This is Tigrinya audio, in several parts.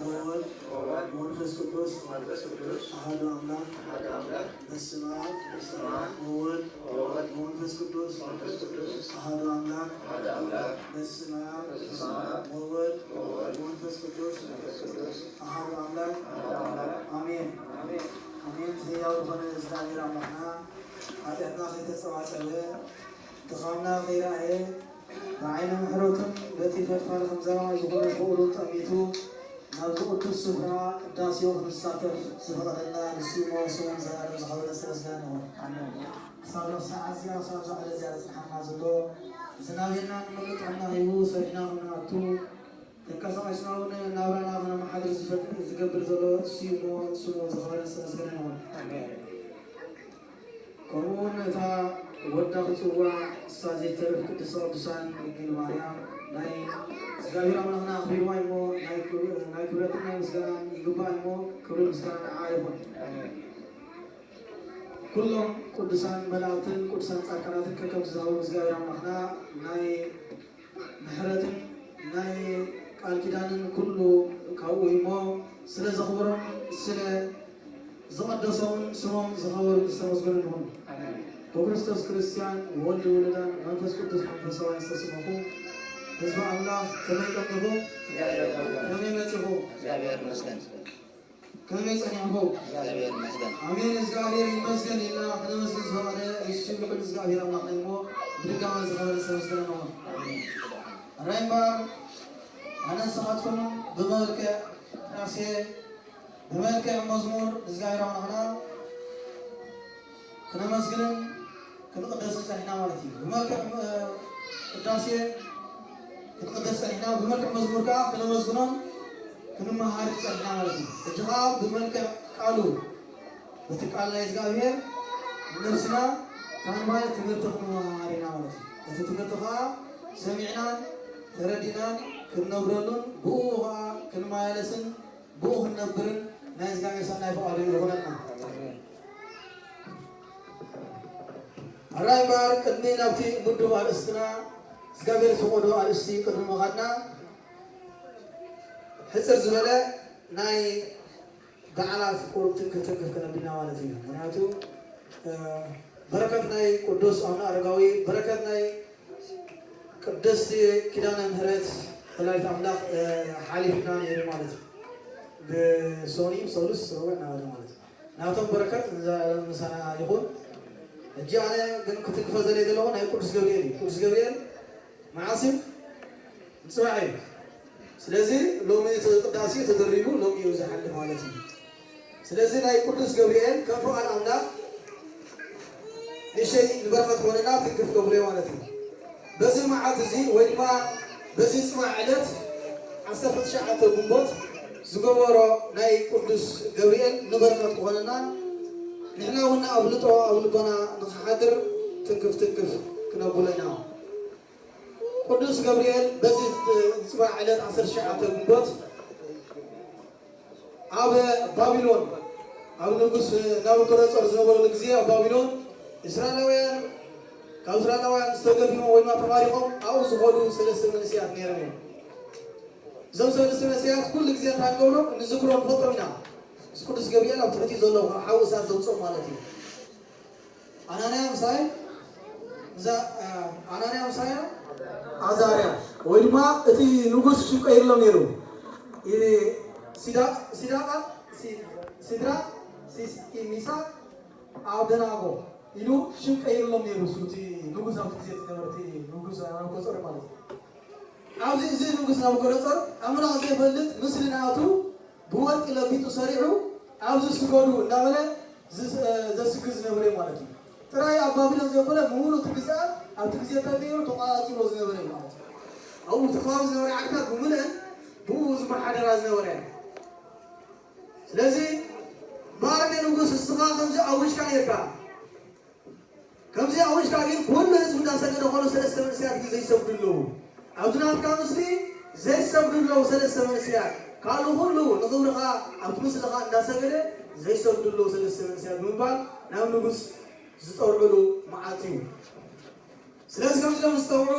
ወወልድ ወመንፈስ ቅዱስ አሐዱ አምላክ። በስመ አብ ወወልድ ወመንፈስ ቅዱስ አሐዱ አምላክ። በስመ አብ ወወልድ ወመንፈስ ቅዱስ አሐዱ አምላክ። አሜን። አሜን። ሕያው ዝኾነ እግዚኣብሔር ኣምላኽና፣ ኃጢኣትና ከይተጸባጸበ፣ ድኻምና ከይረኣየ፣ ብዓይነ ምሕረቱን በቲ ፈድፋድ ከም ዛማ ዝኾነ ፍቕሩን ጠሚቱ፣ ናብዚ ቅዱስ ስፍራ ቅዳሴኡ ክንሳተፍ ዝፈቐደልና ንሱ እሞ ስሙ ንዘለዓለም ዝኸበረ ዝተመስገነ ይኹን። ኣሜን። ክሳብ ኣብዚ ሰዓት እዚኣ፣ ክሳብ እዛ ዕለት እዚኣ ዘጽንሓና ዘሎ፣ ዝናቤና ንመልእ ጥዕና ሂቡ፣ ሰሪሕና ክንኣቱ፣ ተንቀሳቒስና እውን ናብራና ክነመሓድር ዝፈጥር፣ ዝገብር ዘሎ እሱ እዩ እሞ ስሙ ዝኸበረ ዝተመስገነ ይኹን። ኣሜን። ከምኡ እውን እታ ወዳ ክጽዋዕ እሳ ዘይተርፍ ቅድስተ ቅዱሳን ድንግል ማርያም ናይ እግዚኣብሔር ኣምላኽና ኣኽቢርዋ እሞ ናይ ክብ-፣ ናይ ክብረትን ናይ ምስጋናን ይግባእ እሞ ክብሪ ምስጋና ንዓ ይኹን። ኣሜን። ኩሎም ቅዱሳን መላእክትን ቅዱሳን ጻድቃናትን ከከም ዝሃቡ እግዚኣብሔር ኣምላኽና ናይ ምሕረትን ናይ ቃል ኪዳንን ኩሉ ካብኡ እሞ ስለ ዘኽብሮም ስለ ዝቐደሶምን ስሞም ዝኸበሩ ዝተመስገኑ ይኹኑ። ኣሜን። ብክርስቶስ ክርስቲያን፣ ብወልድ ውሉዳን፣ መንፈስ ቅዱስ መንፈሳውያን ዝተስመኹ ህዝቢ ኣምላኽ ከመይ ቀኒኹም? ከመይ መጺኹም? እግዚኣብሔር ይመስገን። ከመይ ጸኒሕኩም? እግዚኣብሔር ይመስገን። ኣሜን። እግዚኣብሔር ይመስገን ኢልና ክነመስግን ዝፈቐደ እሱ ልዑል እግዚኣብሔር ኣምላኽና እሞ ብድጋሚ ዝኸበረ ዝተመስገነ ይኹን። ኣሜን። ራይ እምበኣር ኣነ ንስኻትኩም ብመልክዕ ቅዳሴ፣ ብመልክዕ መዝሙር እግዚኣብሔር ኣምላኽና ክነመስግንን ክንቕደስን ጸኒሕና ማለት እዩ። ብመልክዕ፣ እ፣ ቅዳሴ ክንቕደስ ጸኒሕና፣ ብመልክዕ መዝሙር ከኣ ክነመስግኖን ክንመሃርን ጸኒሕና ማለት እዩ። ሕጂ ከኣ ብመልክዕ ቃሉ፣ በቲ ቃል ናይ እግዚኣብሔር ንነብስና ታንባይ ትምህርቲ ክንመሃር ኢና ማለት እዩ። እቲ ትምህርቲ ከኣ ሰሚዕናን ተረዲናን ክንነብረሉን ብኡ ከኣ ክንመላለስን ብኡ ክንነብርን ናይ እግዚኣብሔር ሰናይ ፍቓዱ ይኹነልና። ሕራይ እምበኣር ቅድሚ ናብቲ ምዱብ ኣርእስትና እግዚኣብሔር ዝፈቐዶ ኣርእስቲ ቅድሚ ምኻድና ሕጽር ዝበለ ናይ በዓላት ቁሩብ ትንክፍ ትንክፍ ከነቢልና ማለት እዩ። ምኽንያቱ፣ እ፣ በረከት ናይ ቅዱስ ኣቡነ ኣረጋዊ፣ በረከት ናይ ቅድስቲ ኪዳነ ምሕረት ወላዲት ኣምላኽ፣ እ፣ ሓሊፍና ነይሩ ማለት እዩ። ብሶኒ፣ ሰሉስ፣ ረቡዕ እናበለ ማለት እዩ። ናቶም በረከት ንዘለዓለም ምሳና ይኹን። ሕጂ ኣነ ግን ክትንክፎ ዘለ ዘለኹ ናይ ቅዱስ ገብርኤል እዩ። ቅዱስ ገብርኤል መዓስ እዩ? ምጽባሕ እዩ። ስለዚ ሎሚ እቲ ቅዳሴ ተደሪቡ ሎሚ እዩ ዝሓልፍ ማለት እዩ። ስለዚ ናይ ቅዱስ ገብርኤል ከም ፍቓድ ኣምላኽ ንእሽተይ ንበረኸት ክኾነና ትንክፍ ገብርኤል ማለት እዩ። በዚ መዓልቲ እዚ ወይ ድማ በዚ ጽባሕ ዕለት ዓሰርተ ትሽዓተ ግንቦት ዝገበሮ ናይ ቅዱስ ገብርኤል ንበረኸት ክኾነና ንሕና እውን ኣፍልጦ ኣብ ልቦና ንኽሓድር ትንክፍ ትንክፍ ክነብሎ ኢና። ቅዱስ ገብርኤል በዚ ጽባሕ ዕለት ዓሰርተ ትሽዓተ ግንቦት ኣብ ባቢሎን ኣብ ንጉስ ናቡከደነጾር ዝነበረሉ ግዜ ኣብ ባቢሎን እስራኤላውያን ካብ እስራኤላውያን ዝተገፊሞም ወይ ድማ ተማሪኾም ኣብኡ ዝኾዱ ሰለስተ መንእሰያት ነይሮም እዮም። እዞም ሰለስተ መንእሰያት ኩሉ ግዜ እንታይ ንገብሮም ንዝክሮም ንፈልጦም ኢና። ምስ ቅዱስ ገብርኤል ኣብ ትሕቲ ዘሎ ሓዊ እሳት ዘውፅኦም ማለት እዩ። ኣናንያ ምሳይ እዛ፣ እ፣ ኣናንያ ምሳያ ኣዛርያ ወይ ድማ እቲ ንጉስ ሽም ቀይርሎም ነይሩ። እ፣ ሲዳ-፣ ሲዳቃ፣ ሲ-፣ ሲድራ፣ ሲስ-፣ ሚሳቅ፣ ኣብደናጎ ኢሉ ሽም ቀይርሎም ነይሩ። እሱ እቲ ንጉስ ኣብቲ ግዜ ዝነበረ እቲ ንጉስ ናቡከደነጾር ማለት እዩ። ኣብዚ እዚ ንጉስ ናቡከደነጾር ኣምላኽ ዘይፈልጥ ምስሊ ንኣቱ ብወርቂ ለቢጡ ሰሪሑ ኣብዚ ስገዱ እናበለ ዝስ-፣ ዘስግድ ዝነበረ ማለት እዩ። ጥራይ ኣብ ባቢሎን ዘይኮነ ብምሉእ እቲ ግዝኣት ኣብቲ ግዜ ተገይሩ ተቋጻጺሮ ዝነበረ ማለት እዩ። ኣብኡ እቲ ከባቢ ዝነበረ ዓድታት ብምልእን ብኡ ዝመሓደራ ዝነበረ እዩ። ስለዚ ባርኔ ንጉስ እስኻ ከምዚ ኣዊጅካ ነርካ። ከምዚ ኣዊጅካ ግን ኩሉ ህዝቢ እንዳሰገደ ኮሎ ሰለስተ መንእሰያት ግን ዘይሰግዱ ኣለዉ። ኣብዚ ናትካ ምስሊ ዘይሰግዱ ኣለዉ ሰለስተ መንእሰያት። ካልእ ኩሉ ንኽብርኻ ኣብቲ ምስልኻ እንዳሰገደ ዘይሰግዱ ኣለዉ ሰለስተ መንእሰያት ብምባል ናብ ንጉስ ዝጠውዕሉ መዓልቲ እዩ። ስለዚ ከምዚ ኢሎም ዝጠውዑ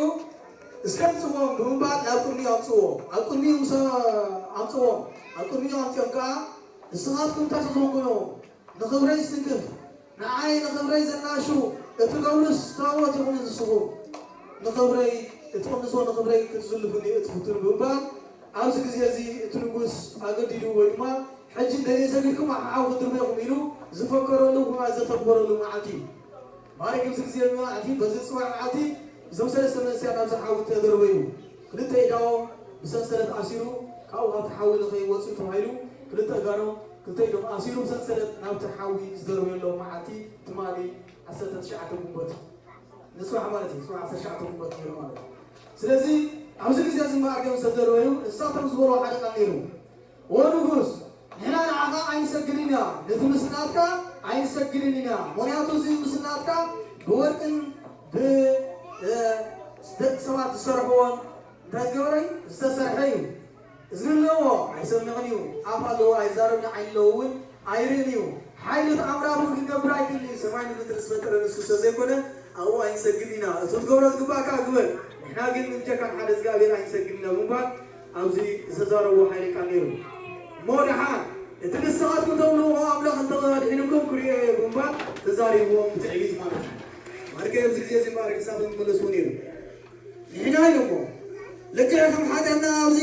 እስከ ምጽዎም ብምባል ናብ ቅድሚኡ ኣምጽዎ። ኣብ ቅድሚኡ ምስ ኣምጽዎም ኣብ ቅድሚኡ ኣምጺኦም ከኣ፣ ንስኻትኩም እንታይ ትዝርግሑ? ንኽብረይ ዝትንክፍ፣ ንዓይ ንኽብረይ ዘናሹ፣ እቲ ገብርስ ታቦት ኢኹም ንስኹም። ንኽብረይ እትቕንስዎ ንኽብረይ ክትዝልፉኒ እትፍትኑ ብምባል፣ ኣብዚ ግዜ እዚ እቲ ንጉስ ኣገዲዱ ወይ ድማ ሕጂ እንደየ ሰጊድኩም ሓሓው ክትድርቡ ኢኹም ኢሉ ዝፈከረሉ ወይ ዘተግበረሉ መዓልቲ እዩ። ማሪክ ኣብዚ ግዜ መዓልቲ በዚ ጽባሕ መዓልቲ እዞም ሰለስተ መንእሰያት ኣብዚ ሓዊ ተደርበዩ። ክልተ ኢዳዎም ብሰንሰለት ኣሲሩ ካብኡ ካብቲ ሓዊ ንኸይወጽኡ ተባሂሉ ክልተ እጋሮም ክልተ ኢዶም ኣሲሩ ብሰንሰለት ናብቲ ሓዊ ዝደርበየሎም መዓልቲ ትማሊ ዓሰርተ ትሽዓተ ግንቦት ንጽባሕ ማለት እዩ። ጽባሕ ዓሰርተ ትሽዓተ ግንቦት ነይሩ ማለት እዩ። ስለዚ ኣብዚ ግዜ እዚ እምበኣር ከም ዝተደርበዩ ንሳቶም ዝበልዎ ሓደ ቃል ነይሩ። ኦ ንጉስ፣ ንሕና ንዓኻ ኣይንሰግድን ኢና፣ ነቲ ምስልናትካ ኣይንሰግድን ኢና። ምኽንያቱ እዚ ምስልናትካ ብወርቅን ብ እ፣ ደቂ ሰባት ዝሰርሕዎን እንታይ ዝገበረ እዩ? ዝተሰርሐ እዩ። እዝኒ ኣለዎ፣ ኣይሰምዕን እዩ። ኣፍ ኣለዎ፣ ኣይዛረብን፣ ዓይኒ ኣለዎ እውን ኣይርእን እዩ። ሓይሊ ተኣምራት እውን ክንገብር ኣይክእልን እዩ። ሰማይ ንምድሪ ዝፈጠረ ንሱ ስለ ዘይኮነ ኣብኡ ኣይንሰግድን ኢና። እቱ ክትገብሮ ዝግባእካ ግበር። ንሕና ግን ንብጀካ ንሓደ እግዚኣብሔር ኣይንሰግድን ኢና ብምባል ኣብዚ ዝተዛረቦ ሓይሊ ቃል ነይሩ። እሞ ደሓን እቲ ንስኻትኩም ተምልኽዎ ኣምላኽ እንተ ኣድሒኑኩም ክርእዮ እየ ብምባል ተዛሪብዎም ብትዕቢት ማለት እዩ። ማርከ ኣብዚ ግዜ እዚ እምበኣር ክሳብ ዝመለስዎ ነይሩ። ንሕና ኢሎሞ ልክዕ ከም ሓጢኣትና ኣብዚ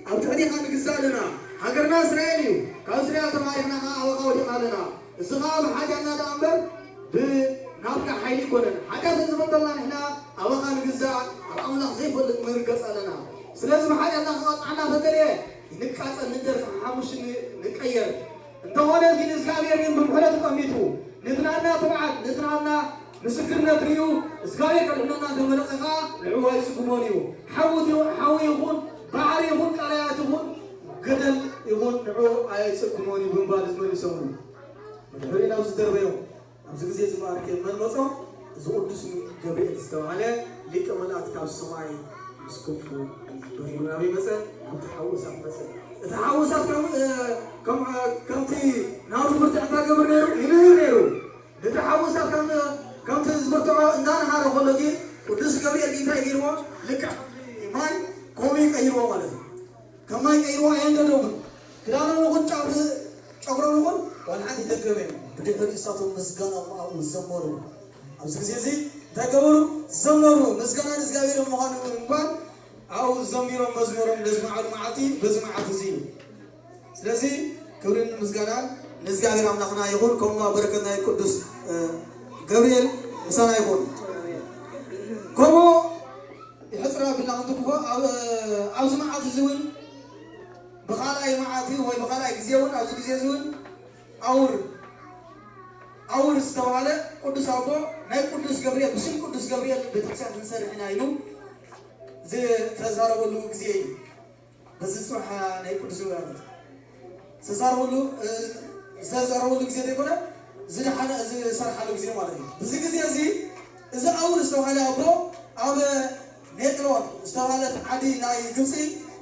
ኣብ ትሕቴኻ ንግዛእ ኣለና። ሃገርና እስራኤል እዩ። ካብ እስራኤል ተማሪኽና ኸዓ ኣባኻ ወዲቕና ኣለና። እዚ ኸዓ ብሓጢኣትና ደኣ እምበር ብናትካ ሓይሊ ኣይኮነን። ሓጢኣት እንተዘይበደልና ንሕና ኣባኻ ንግዛእ፣ ኣብ ኣምላኽ ዘይፈልጥ ንርገጽ ኣለና። ስለዚ ብሓጢኣትና ክቐጽዓና ተደልየ ንቃጸል፣ ንደር፣ ንሓሙሽ፣ ን-፣ ንቀየር። እንተኾነ ግን እግዚኣብሔር ግን ብምሕረቱ ጠሚቱ ነቲ ናትና ትብዓት፣ ነቲ ናትና ምስክርነት ርእዩ እግዚኣብሔር ከድሕነና እንተመረጸ ኸዓ ንዕኡ ኣይጽግሞን እዩ። ሓዊ፣ ሓዊ ይኹን፣ ባሕሪ ይኹን፣ ቀላያት ይኹን፣ ገደል ይኹን ንዕኡ ኣይጽግሞን እዩ ብምባል ዝመልሶምሉ። ብድሕሪኡ ናብ ዝደርበዮም ኣብዚ ግዜ እዚ እምበኣር ከ መን መጾ? እዚ ቅዱስ ገብርኤል ዝተባህለ ሊቀ መላእክት ካብ ሰማይ ምስ ክንፉ በሪሩ ናበይ መጸ? ናብቲ ሓዊ እሳት መጸ። እቲ ሓዊ እሳት ከም፣ እ፣ ከም፣ እ፣ ከምቲ ናቱ ብርትዕ እንታይ ገብር ነይሩ? ይንህር ነይሩ። ነቲ ሓዊ እሳት ከም፣ ከምቲ ዝብርትዖ እንዳንሃረ ከሎ ግን ቅዱስ ገብርኤል ግን እንታይ ገይርዎ? ልክዕ ከምቲ ማይ ከምኡ ይቀይርዎ ማለት እዩ። ከም ማይ ቀይርዎ ኣየንደዶምን። ክዳኖም ይኹን ጫፍ ጨጉሮም ይኹን ዋላ ሓንቲ ኣይተገብረን። ብድሕሪ እሳቶም ምስጋና ኣብኡ ዘመሩ። ኣብዚ ግዜ እዚ እንታይ ገበሩ? ዘመሩ። ምስጋና ንእግዚኣብሔር ምዃኑ ብምባል ኣብኡ ዘሚሮም መዝሙሮም ነዚ መዓሉ መዓልቲ በዚ መዓልቲ እዚ እዩ። ስለዚ ክብርን ምስጋናን ንእግዚኣብሔር ኣምላኽና ይኹን። ከምኡ በረከት ናይ ቅዱስ፣ እ፣ ገብርኤል ምሳና ይኹን። ከምኡ ይሕጽር ኣብልና ክንትክፎ ኣብ፣ ኣብዚ መዓልቲ እዚ እውን ብኻልኣይ መዓልቲ ወይ ብኻልኣይ ግዜ እውን ኣብዚ ግዜ እዚ እውን ኣውር፣ ኣውር ዝተባህለ ቅዱስ ኣቦ ናይ ቅዱስ ገብርኤል፣ ብስም ቅዱስ ገብርኤል ቤተክርስትያን ክንሰርሕ ኢና ኢሉ ዝተዛረበሉ ግዜ እዩ። በዚ ጽባሕ ናይ ቅዱስ ገብርኤል ዝተዛረበሉ፣ እ፣ ዝተዛረበሉ ግዜ ዘይኮነ ዝደሓነ ዝሰርሓሉ ግዜ ማለት እዩ። በዚ ግዜ እዚ እዚ ኣውር ዝተባህለ ኣቦ ኣብ ኔጥሮን ዝተባህለት ዓዲ ናይ ግብፂ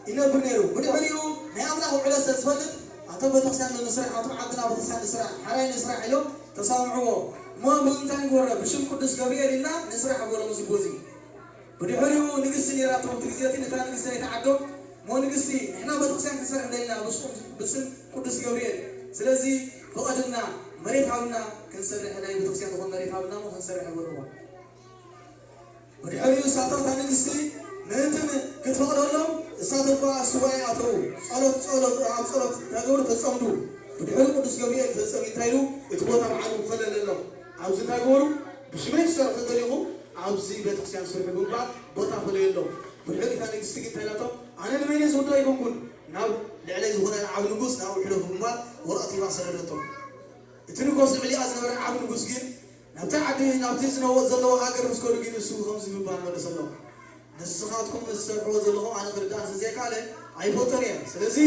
ይነብር ነይሩ። ብድሕሪኡ ናይ ኣምላኽ ውዕለት ስለ ዝፈልጥ ኣቶም ቤተክርስትያን ንስራሕ፣ ኣቶም ዓድና ቤተክርስትያን ንስራሕ፣ ሓራይ ንስራሕ ኢሎም ተሰማምዕዎ። እሞ ብምንታይ ንግበሮ? ብሽም ቅዱስ ገብርኤል ኢልና ንስራሕ በሎም እዚ ኣቦ እዚ። ብድሕሪኡ ንግስቲ ነይራቶም እቲ ግዜ እቲ፣ ነታ ንግስቲ ናይቲ ዓዶም፣ እሞ ንግስቲ ንሕና ቤተክርስትያን ክንሰርሕ ደሊና ብስም፣ ብስም ቅዱስ ገብርኤል፣ ስለዚ ፍቐድልና፣ መሬት ሃብና፣ ክንሰርሕ ናይ ቤተክርስትያን ዝኾን መሬት ሃብና እሞ ክንሰርሕ በልዋ። ብድሕሪኡ እሳቶም እታ ንግስቲ ምእንቲ ክትፈቕደሎም እሳቶም ከኣ ሱባኤ ኣተዉ። ጸሎት፣ ጸሎት፣ ኣብ ጸሎት እንታይ ገበሩ? ተጸምዱ። ብድሕሪ ቅዱስ ገብርኤል ተጸምዩ እንታይ ኢሉ? እቲ ቦታ ባዕሉ ፈለለሎም። ኣብዚ እንታይ ገበሩ? ብሽመይ ትሰርሑ ተደሊኹም ኣብዚ ቤተክርስትያን ስርሑ ብምባል ቦታ ፈለየሎም። ብድሕሪ እታ ንግስቲ ግን እንታይ ኢላቶም? ኣነ ንበይነይ ዝውዶ ኣይኮንኩን፣ ናብ ልዕለይ ዝኾነ ዓቢ ንጉስ ናብኡ ሕለፉ ብምባል ወረቐት ሂባ ሰደደቶም። እቲ ንጉስ ልዕሊኣ ዝነበረ ዓቢ ንጉስ ግን ናብቲ ዓዲ፣ ናብቲ ዝነበ-፣ ዘለዎ ሃገር ምስ ከዱ ግን ንሱ ከምዚ ብምባል መለሰሎም። ንስኻትኩም ዝሰርሕዎ ዘለኹም ኣነ ክርዳእ ስለ ዘይከኣለ ኣይፈልጦን እየ። ስለዚ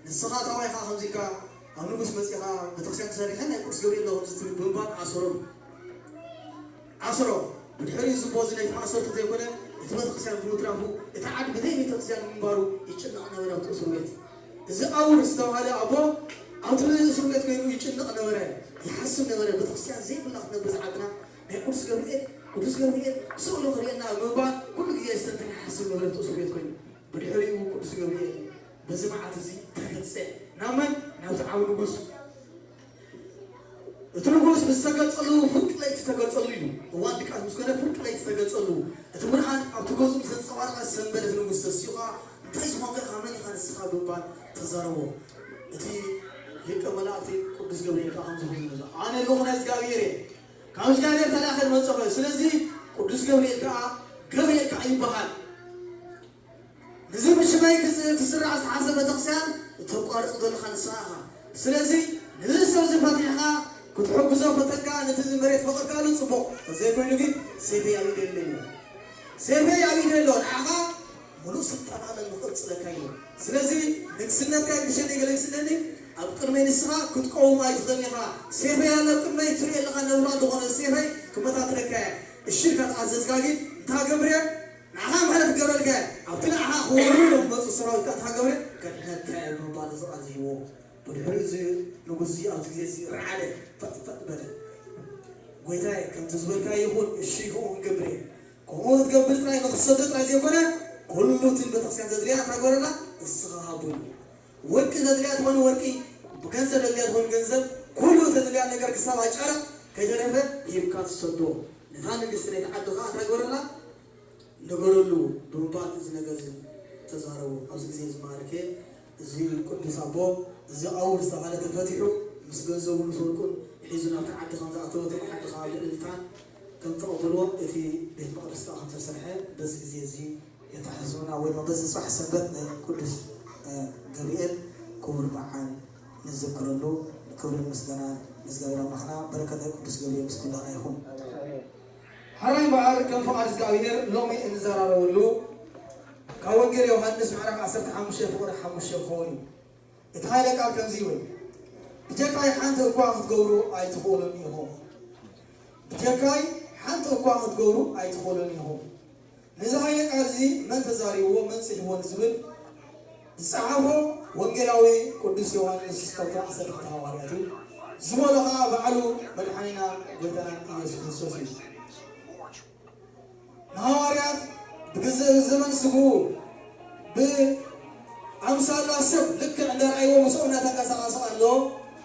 ንስኻ ታባይኻ ከምዚ ኢልካ ኣብ ንጉስ መጺኻ ቤተክርስትያን ክሰርሕን ናይ ቅዱስ ገብርኤል ኣለኹም ዝትብል ብምባል ኣሰሮም። ኣስሮ። ብድሕሪኡ እዚ ኣቦ እዚ ናይቲ ማእሰርቲ ዘይኮነ እቲ ቤተክርስትያን ብምትራፉ እቲ ዓዲ ብዘይ ቤተክርስትያን ምንባሩ ይጭነቕ ነበረ ኣብቲ እስር ቤት። እዚ ኣውር ዝተባህለ ኣቦ ኣብቲ እስር ቤት ኮይኑ ይጭነቕ ነበረ፣ ይሓስብ ነበረ። ቤተክርስትያን ዘይብላ ክትነብር እዛ ዓድና ናይ ቅዱስ ገብርኤል፣ ቅዱስ ገብርኤል ስእሉ ክርእየና ብምባል ኩሉ ግዜ የስተንትን ይሓስብ ነበረ ኣብቲ እስር ቤት ኮይኑ። ብድሕሪኡ ቅዱስ ገብርኤል በዚ መዓልቲ እዚ ተገልጸ። ዓብ ንጉስ እቲ ንጉስ ምስ ተገልጸሉ ፍርቂ ለይቲ ዝተገልጸሉ እዩ። እዋን ድቃስ ምስ ኮነ ፍርቂ ለይቲ ዝተገልጸሉ፣ እቲ ብርሃን ኣብቲ ገጹ ምስ ተንጸባረቐ ሰንበደ። እቲ ንጉስ ተሲኡ ኸኣ፣ "እንታይ ዝኾንካ ኢኻ? መን ኢኻ ንስኻ?" ብምባል ተዛረቦ። እቲ ሊቀ መላእክቲ ቅዱስ ገብርኤል ከኣ ከምዚ ኢሉ ይብሎ፣ "ኣነ ልኡኽ ናይ እግዚኣብሔር እየ። ካብ እግዚኣብሔር ተላእኸ ዝመጸኹ እየ። ስለዚ ቅዱስ ገብርኤል ከኣ ገብርኤል ከኣ ይበሃል። ነዚ ብሽመይ ክስ-፣ ክስራሕ ዝተሓሰበ ቤተክርስትያን እተቋርጾ ዘለኻ ንስኻ ኢኻ። ስለዚ ነዚ ሰብ እዚ ፈቲሕኻ ክትሕግዞ ፈተንካ፣ ነቲ እዚ መሬት ፈቐድካሉ ጽቡቕ፣ እንተዘይኮይኑ ግን ሴፈይ ኣብ ኢደይ ኣሎ እዩ። ሴፈይ ኣብ ኢደይ ኣሎ፣ ንዓኻ ምሉእ ስልጣን ኣለኒ ክቕጽለካ እዩ። ስለዚ ንግስነትካ ይግሸኒ ገለ ይግስነኒ፣ ኣብ ቅድመይ ንስኻ ክትቀውም ኣይትኽእልን ኢኻ። ሴፈይ ኣሎ ኣብ ቅድመይ፣ ትርኢ ኣለኻ፣ ነብራ ዝኾነ ሴፈይ ክመታትረካ እየ። እሺ ኢልካ ተኣዘዝካ ግን እንታይ ገብርኤል ንዓኻ ማለት ገበልከ ኣብቲ ንዓኻ ክወሩ ኢሎም ዝመፁ ሰራዊትካ እንታይ ገብርኤል ከድሕነካ እየ ብምባል እዚ ቃል ዝህብዎ። ብድሕሪኡ እዚ ንጉስ እዚ ኣብዚ ግዜ እዚ ረዓደ፣ ፈጥፈጥ በለ። ጎይታየ፣ ከምቲ ዝበልካ ይኹን፣ እሺ፣ ከምኡ ክንገብር እየ። ከምኡ ክትገብር ጥራይ ንኽትሰዶ ጥራይ ዘይኮነ፣ ኩሉ እቲ ቤተክርስትያን ዘድልያ እንታይ ገበረላ? ንስኻ ሃቡ። ወርቂ ዘድልያ ትኾን ወርቂ፣ ገንዘብ ዘድልያ ትኾን ገንዘብ፣ ኩሉ ዘድልያ ነገር ክሳብ ኣጫርቕ ከይተረፈ ሂብካ ትሰዶ። ነታ ንግስቲ ናይቲ ዓዲ ኸዓ እንታይ ገበረላ? ንገረሉ ብምባል እዚ ነገር እዚ ተዛረቡ። ኣብዚ ግዜ እዚ ማዕረከ እዚ ቅዱስ ኣቦ እዚ ቀውር ዝተባህለ ተፈቲሑ ምስ ገንዘቡ ምስ ወርቁን ሒዙ ናብቲ ዓዲ ከም ዝኣተወ እቶም ዓዲ ከዓ ብእልልታን ከም ተቐበልዎ እቲ ቤት መቕደስ ከዓ ከም ተሰርሐ በዚ ግዜ እዚ የተሓዝቡና ወይ ድማ በዚ ጽባሕ ሰንበት ናይ ቅዱስ እ፣ ገብርኤል ክቡር በዓል ንዝክረሉ ክብርን ምስጋና ንእግዚኣብሔር ኣምላኽና። በረከት ናይ ቅዱስ ገብርኤል ምስ ኩላና ይኹን። ሓራይ እምበኣር ከም ፍቓድ እግዚኣብሔር ሎሚ እንዘራረበሉ ካብ ወንጌል ዮሃንስ ምዕራፍ ዓሰርተ ሓሙሽተ ፍቕዲ ሓሙሽተ ክኸውን እዩ። እቲ ሓይለ ቃል ከምዚ ይብል፣ ብጀካይ ሓንቲ እኳ ክትገብሩ ኣይትኽእሉን ኢኹም። ብጀካይ ሓንቲ እኳ ክትገብሩ ኣይትኽእሉን ኢኹም። ነዚ ሓይለ ቃል እዚ መን ተዛሪብዎ፣ መን ጽሒፍዎ ንዝብል ዝጸሓፎ ወንጌላዊ ቅዱስ ዮሃንስ ካብቶም ዓሰርተ ክልተ ሃዋርያት እዩ። ዝበሎ ኸዓ ባዕሉ መድሓኒና ጎይታና ኢየሱስ ክርስቶስ እዩ። ንሃዋርያት ብግዘ ዘመን ስግኡ ብኣምሳላ ሰብ ልክዕ እንዳረኣይዎ ምስኦም እናተንቀሳቐሱ ኣሎ።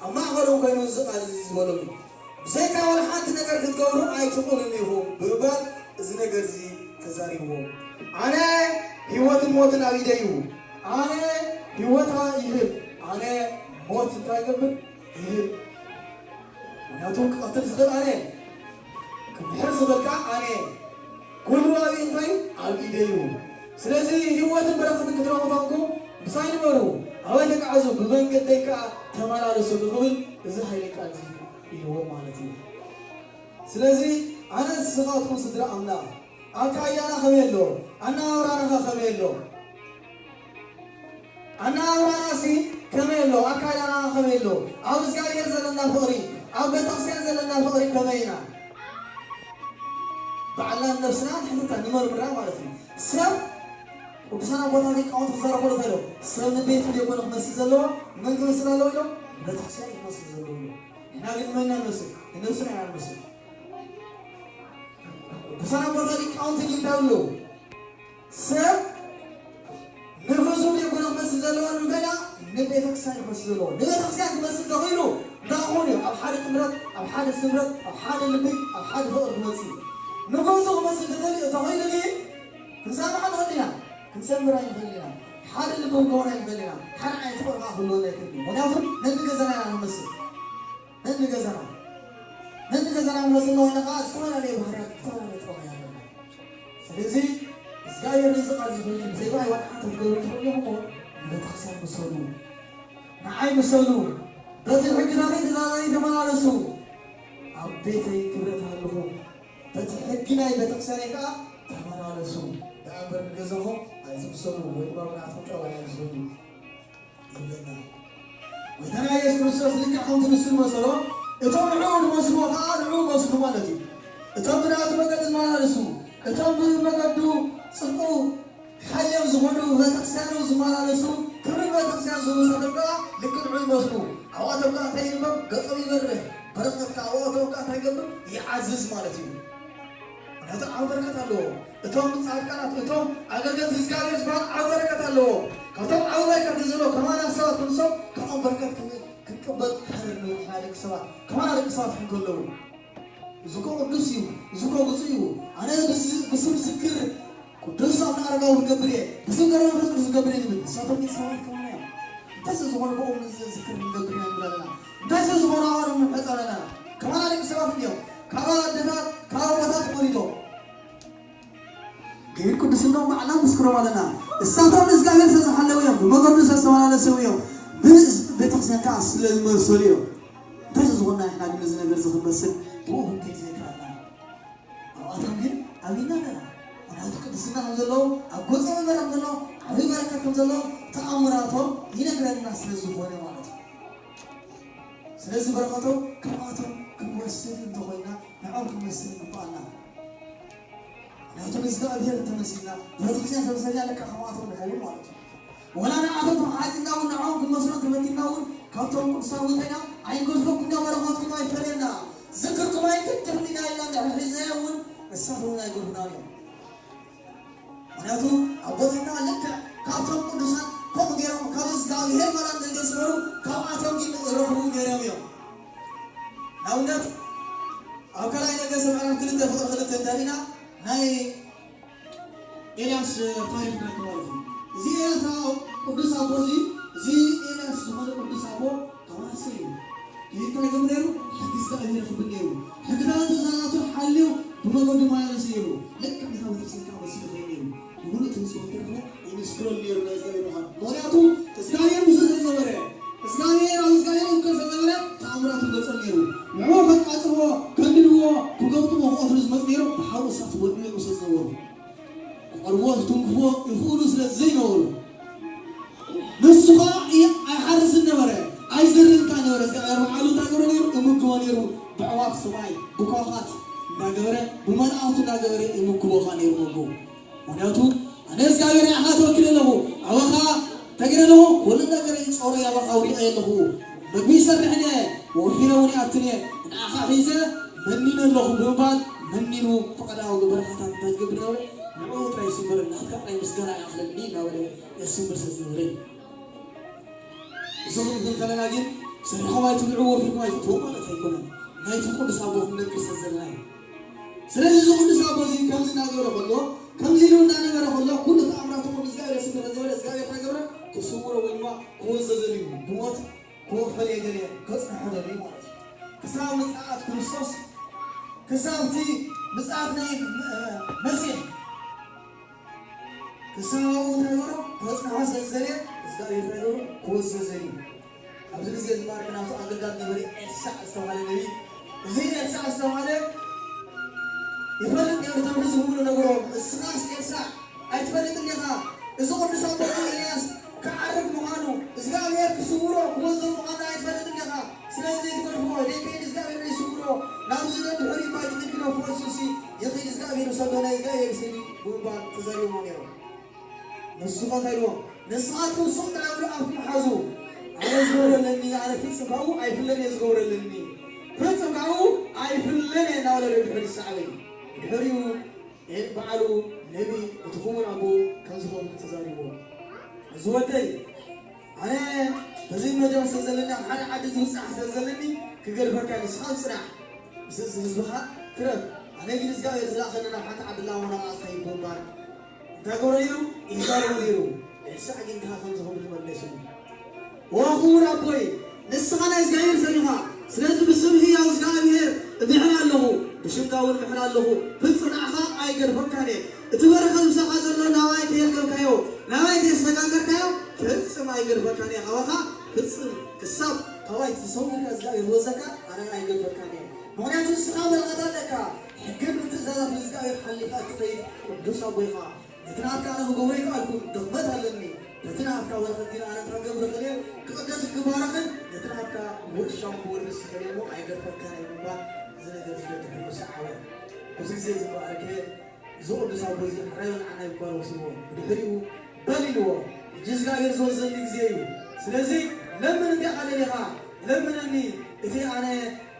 ኣብ ማእኸሎም ኮይኑ እዚ ቃል እዚ ዝበሎም እዩ። ብዘይካ ዋላ ሓንቲ ነገር ክትገብሩ ኣይትኽእሉን ኢኹም ብምባል እዚ ነገር እዚ ተዛሪብዎም። ኣነ ህይወትን ሞትን ኣብ ኢደይ እዩ። ኣነ ህይወታ ይህብ፣ ኣነ ሞት እንታይ ይገብር? ይህብ። ምክንያቱ ክቐትል ዝኽእል ኣነ፣ ክምሕር ዝኽእል ከዓ ኣነ። ኩሉ ኣብ እንታይ? ኣብ ኢደይ እዩ። ስለዚ ህይወትን በረኸትን ክትረኽቡ ተኾንኩም ምሳይ ንበሩ፣ ኣባይ ተጋዓዙ፣ ብመንገደይ ከዓ ተመላለሱ ንኽብል እዚ ሓይለ ቃል እዚ ኢልዎም ማለት እዩ። ስለዚ ኣነ ንስኻትኩም ስድራ ኣምላኽ ኣካይዳና ከመይ ኣሎ? ኣነባብራና ኸ ከመይ ኣሎ? ኣነባብራናሲ ከመይ ኣሎ? ኣካይዳና ከመይ ኣሎ? ኣብ እግዚኣብሔር ዘለና ፍቕሪ፣ ኣብ ቤተክርስትያን ዘለና ፍቕሪ ከመይ ኢና? ባዕልና ነብስና ንሕተታ ንመርምራ ማለት እዩ። ሰብ ቅዱሳን ኣቦታት ሊቃውንቲ ክዛረቡ ከለዉ ሰብ ንቤቱ ዘይኮነ ክመስል ዘለዎ መን ክመስል ኣለዎ ኢሎም? ንቤተክርስትያን ክመስል ዘለዎ ኢሎም። ንሕና ግን መን ኢና ንመስል? ንነብስና ኢና ንመስል። ቅዱሳን ኣቦታት ሊቃውንቲ ግን እንታይ ኣለዉ? ሰብ ንርእሱ ዘይኮነ ክመስል ዘለዎ ንምንታይ ደኣ ንቤተክርስትያን ክመስል ዘለዎ። ንቤተክርስትያን ክመስል ተኽኢሉ እንታይ ክኸውን እዩ? ኣብ ሓደ ጥምረት፣ ኣብ ሓደ ስምረት፣ ኣብ ሓደ ልቢ፣ ኣብ ሓደ ፍቕሪ ክመጽእ እዩ። ንገዝኡ ክመስል ተተል-፣ ተኽኢሉ ግን ክንሰምዕ ንኽእል ኢና፣ ክንሰምር ኣይንኽእል ኢና። ሓደ ልቢ ክንከውን ኣይንኽእል ኢና። ሓደ ዓይነት ፍቕሪ ከዓ ክህልወና ኣይክእልን እዩ። ምኽንያቱ ነንገዛና ኢና ንመስል። ነንገዛና ነንገዛና ንመስል ኮይና ከዓ ዝተፈላለየ ባህርያት፣ ዝተፈላለየ ጠባይ ኣለና። ስለዚ እግዚኣብሔር ነዚ ቃል እዚ ኮይኑ ብዘይ ብኣይ ዋላ ሓንቲ ክትገብሩ ትኽእሉ ኢኹም እሞ ንቤተክርስትያን ምሰሉ፣ ንዓይ ምሰሉ፣ በቲ ሕግታተይ ትእዛዛተይ ተመላለሱ፣ ኣብ ቤተይ ክብረት ሃልኹም፣ በቲ ሕጊ ናይ ቤተክርስትያነይ ከዓ ተመላለሱ። ደኣ እምበር ንገዛኹም ኣይትምሰሉ ወይ ድማ ብናትኩም ጠባይ ኣይትኹኑ። ይብለና። ጎይታና ኢየሱስ ክርስቶስ ልክዕ ከምቲ ንሱ ዝመሰሎ፣ እቶም ንዕኡ ዝመስልዎ ኸዓ ንዕኡ መስሉ ማለት እዩ። እቶም ብናቱ መገዲ ዝመላለሱ፣ እቶም ብመገዱ ጽድቁ ሓልዮም ዝኾኑ ቤተክርስትያኑ ዝመላለሱ፣ ክብሪ ቤተክርስትያን ዝህቡ ሰባት ከዓ ልክዕ ንዕኡ ይመስሉ። ኣብኣቶም ከዓ እንታይ ይንበብ? ገጾም ይበርህ። በረኸት ከዓ ኣብኣቶም ከዓ እንታይ ይገብር? ይዓዝዝ ማለት እዩ። ምክንያቱ ዓቢ በረከት ኣለዎ። እቶም ጻድቃናት፣ እቶም ኣገልገልቲ እግዚኣብሔር ዝበሃሉ ዓቢ በረከት ኣለዎ። ካብቶም ዓቢ በረከት ዘሎ ከማና ሰባት ክንሶም ካብኦም በረከት ክን-፣ ክን-፣ ሰባት እንከለዉ፣ እዚ እኮ ቅዱስ እዩ፣ እዚ እኮ ብፁዕ እዩ፣ ኣነ ብስ-፣ ብስም ዝክር ቅዱስ ኣቡነ ኣረጋዊ ክገብር እየ፣ ብስም ገብረ መንፈስ ቅዱስ ክገብር እየ ዝብል፣ ንሳቶም ግን ሰባት ከማና እዮም። እንታይ ስለ ዝኾኑ ብኦም ንዝክር ንገብር ኢና ንብል ኣለና? እንታይ ስለ ዝኾኑ ኣብኦም ንምሕጸን ኣለና? ከማና ደቂ ሰባት እንዲዮም። ካብ ኣደታት፣ ካብ ኣቦታት ተወሊዶም። ግን ቅዱስናኦም ባዕልና ንምስክሮም ኣለና። እሳቶም ንእግዚኣብሔር ስለ ዝሓለዉ እዮም፣ ብመገዱ ስለ ዝተመላለሱ እዮም፣ ብ-፣ ቤተክርስትያን ከዓ ስለ ዝመሰሉ እዮም። እንታይ ስለ ዝኾንና ኢና ግን ነዚ ነገር እዚ ክንመስል ብኡ ክንከይድ ዘይከኣልና? ኣብኣቶም ግን ኣሚንና ኣለና። ምኽንያቱ ቅድስና ከም ዘለዎም፣ ኣብ ገጾም እምበር ከም ዘለዎም፣ ዓብዪ በረከት ከም ዘለዎም ተኣምራቶም ይነግረና ስለ ዝኾነ ማለት እዩ። ስለዚ በረኸቶም ካብኣቶም ክንወስድ እንተኾይና፣ ንዕኦም ክንመስል ይግባኣና። ምኽንያቱ ብእግዚኣብሔር እንተመሲልና፣ ብቤተክርስትያን ተመሲልና፣ ለካ ከምኣቶም ንኸውን ማለት እዩ። ወላ ንዓቶም ተመሓጺንና እውን፣ ንዕኦም ክንመስሎም ተፈቲንና እውን፣ ካብቶም ቅዱሳን ውንተና ኣይንገድፈኩም፣ በረኸትኩም ኣይፈለየና። ዝክርኩም ኣይንገድፍን ኢና ኢልና እንድሕር ሒዝናዮ እውን፣ ንሳቶም እውን ኣይገድፉናን እዮም። ምኽንያቱ ኣቦታትና ልክዕ ካብቶም ቅዱሳን ከምኡ ገይሮም ካብ እግዚኣብሔር መላእክት ዝገዝፈሩ ካብኣቶም ግን ረኽቡ ነይሮም እዮም። ንኣብነት ኣብ ካልኣይ ነገስት ምዕራፍ ክልተ ፍቕሪ ክልተ እንተሪእና ናይ ኤልያስ ታሪኽ ንረክብ ማለት እዩ። እዚ ኤልያስ ቅዱስ ኣቦ እዚ፣ እዚ ኤልያስ ዝኾነ ቅዱስ ኣቦ ተዋስእ እዩ። እዚ እንታይ ገይሩ ነይሩ? ሕጊ እግዚኣብሔር የኽብር ነይሩ። ሕግታትን ትእዛዛቱን ሓልዩ ብመገዱ ይመላለስ ነይሩ። ልክዕ ነታ ቤተክርስትያን ከዓ መሲሉ ይኸይድ ነይሩ። ብምሉእ ትምስክሮ ተረፈ የመስክረሉ ነይሩ ናይ እግዚኣብሔር ምዃኑ። ምኽንያቱ እግዚኣብሔር ምስኡ ስለ ዝነበረ፣ እግዚኣብሔር ኣብ እግዚኣብሔር ይውከል ስለ ዝነበረ ተኣምራቱ ይገልጸሉ ነይሩ። ንዕኡ ከቃጽልዎ፣ ከንድድዎ፣ ክገብጥዎ፣ ክቐትሉ ዝመጹ ነይሮም ብሓዊ እሳት ወዲቖም ስለ ዝነበሩ። ክቐርብዎ ዝትንክፍዎ ይኽእሉ ስለ ዘይነበሩ፣ ንሱ ኸዓ ይ-፣ ኣይሓርስን ነበረ፣ ኣይዘርንካ ነበረ። እግዚኣብሔር ባዕሉ እንታይ ገብረ ነይሩ? እምግቦ ነይሩ። ብዕዋፍ ሰማይ፣ ብኳኻት እንዳገበረ፣ ብመላእኽቱ እንዳገበረ እምግቦ ኸዓ ነይሩ መግቡ። ምኽንያቱ ኣነ እግዚኣብሔር ንዓኻ ተወኪለ ኣለኹ፣ ኣባኻ ተግረ ኣለኹ፣ ኩሉ ነገር ይጾረ ኣባኻ ኣውዲቐ ኣለኹ፣ መግቢ ይሰርሕን እየ፣ ወፊረ እውን ይኣትን እየ፣ ንዓኻ ሒዘ መኒነ ኣለኹ ብምባል መኒኑ ፈቐዳዊ በረኸታት እንታይ ዝገብር ነበረ? ንዕኡ ጥራይ ይስምር፣ ናትካ ጥራይ ምስጋና ይኣኽለኒ እናበለ የስምር ስለ ዝነበረ እዩ። እዚ ክንብል ከለና ግን ሰሪሖም ኣይትብልዕዎ፣ ወፊርኩም ኣይትእትዎ ማለት ኣይኮነን። ናይቲ ቅዱስ ኣቦ ክንነግር ስለ ዘለና እዩ። ስለዚ እዚ ቅዱስ ኣቦ እዚ ከምዚ እናገበረ ከሎ፣ ከምዚ ኢሉ እናነበረ ከሎ፣ ኩሉ ተኣምራቱ ንእግዚኣብሔር ስለ ዝነበረ፣ እግዚኣብሔር እንታይ ገበረ? ክስውሮ ወይ ድማ ክወዘዘሉ እዩ። ብሞት ክወፈል የገለ ከጽንሖ ደልዩ ማለት እዩ። ክሳብ ምጽኣት ክርስቶስ፣ ክሳብ እቲ ምጽኣት ናይ፣ እ፣ መሲሕ፣ ክሳብ ኣብኡ እንታይ ገበሮ? ከጽንሖ ስለ ዝደልየ፣ እግዚኣብሔር እንታይ ገበሮ? ክወስዶ ዘልዩ። ኣብዚ ግዜ ዝማርክ ናቱ ኣገልጋሊ ነበረ ኤልሳዕ ዝተባሃለ ነቢይ። እዚ ኤልሳዕ ዝተባሃለ ይፈልጥ ነይሩ፣ ተምሪ ዝህብሉ ነገሮም። እስኻስ ኤልሳዕ ኣይትፈልጥን ዲኻ? እዚ ቅዱስ ኣቦ ኤልያስ ክዓርግ ምዃኑ፣ እግዚኣብሔር ክስውሮ ክወስዶ ምዃኑ ኣይትፈልጥን ዲኻ? ስለዚ ዘይትገድፍዎ፣ ደይከይድ እግዚኣብሔር ዘይስውሮ፣ ናብዚ ደድሕሪ ባይ ትንግዶ ክወስዱሲ፣ ይኸይድ እግዚኣብሔር ይውሰዶ፣ ናይ እግዚኣብሔር ስእሊ ብምባል ተዛሪቦሞ ነይሮም። ንሱ ኸ እንታይ ኢልዎም? ንስኻትኩም ሱቕ ጥራይ ኢሉ ኣፍኩም ሓዙ። ኣነ ዝገብረለኒ፣ ኣነ ፍጽም ካብኡ ኣይፍለን እየ ዝገብረለኒ። ፍጽም ካብኡ ኣይፍለን እየ እናበለ ደድሕሪ ይሰዓበ እዩ። ድሕሪኡ ኤል-፣ በዓሉ ነቢ እቲ ክቡር ኣቦ ከምዚ ክብል ተዛሪብዎ። እዚ ወደይ፣ ኣነ በዚ መድረኽ ስለ ዘለኒ፣ ኣብ ሓደ ዓዲ ዝብጻሕ ስለ ዘለኒ፣ ክገድፈካ ንስኻ ጽናሕ፣ ምስ ህዝብኻ ትረፍ። ኣነ ግን እግዚኣብሔር ዝለኣኸኒ ናብ ሓንቲ ዓዲ ላሞና ክኸይድ ብምባል እንታይ ገብሮ ነይሩ? ይዛረቡ ነይሩ። ኤልሳዕ ግን ከኣ ከምዚ ክብል መለሱ። ኦ ክቡር ኣቦይ፣ ንስኻ ናይ እግዚኣብሔር ሰብ ኢኻ። ስለዚ ብስም ህያው እግዚኣብሔር እምሕል ኣለኹ፣ ብሽምካ እውን እምሕል ኣለኹ። ፍጹም ንዓኻ ኣይገድፈካን እየ። እቲ በረኸት ምሳኻ ዘሎ ናባይ ከየልገብካዮ፣ ናባይ ከየሰጋገርካዮ፣ ፍጹም ኣይገድፈካን እየ። ካባኻ ፍጹም ክሳብ ካባይ ተሰዊርካ እግዚኣብሔር ዝወሰካ፣ ኣነ ኣይገድፈካን እየ። ምኽንያቱ ንስኻ በረኸት ኣለካ። ሕግን ትእዛዛት እግዚኣብሔር ሓሊኻ እትኸይድ ቅዱስ ኣቦ ኢኻ። ነቲ ናትካ ኣነ ክገብሮ ኣይከኣልኩን፣ ድኽመት ኣለኒ። ነቲ ናትካ በረኸት ግን ኣነ እንታይ ክገብር እኽእል እየ? ክቕደስ ክባረኽን ነቲ ናትካ ውርሻ ክወርስ እኽእል እየ እሞ ኣይገድፈካን እየ ብምባል እዚ ነገር እዚ ደድሕሪኡ ሰዓበ። ኣብዚ ግዜ ዝባረከ እዚ ቅዱስ ኣቦ እዚ ሕራይ በልዓና ይባል ወሲድዎ። ብድሕሪኡ በል ኢልዎ። ሕጂ እግዚኣብሔር ዝወዘኒ ግዜ እዩ። ስለዚ ለምን እንታይ ኢኻ ደሊኻ? ለምነኒ። እቲ ኣነ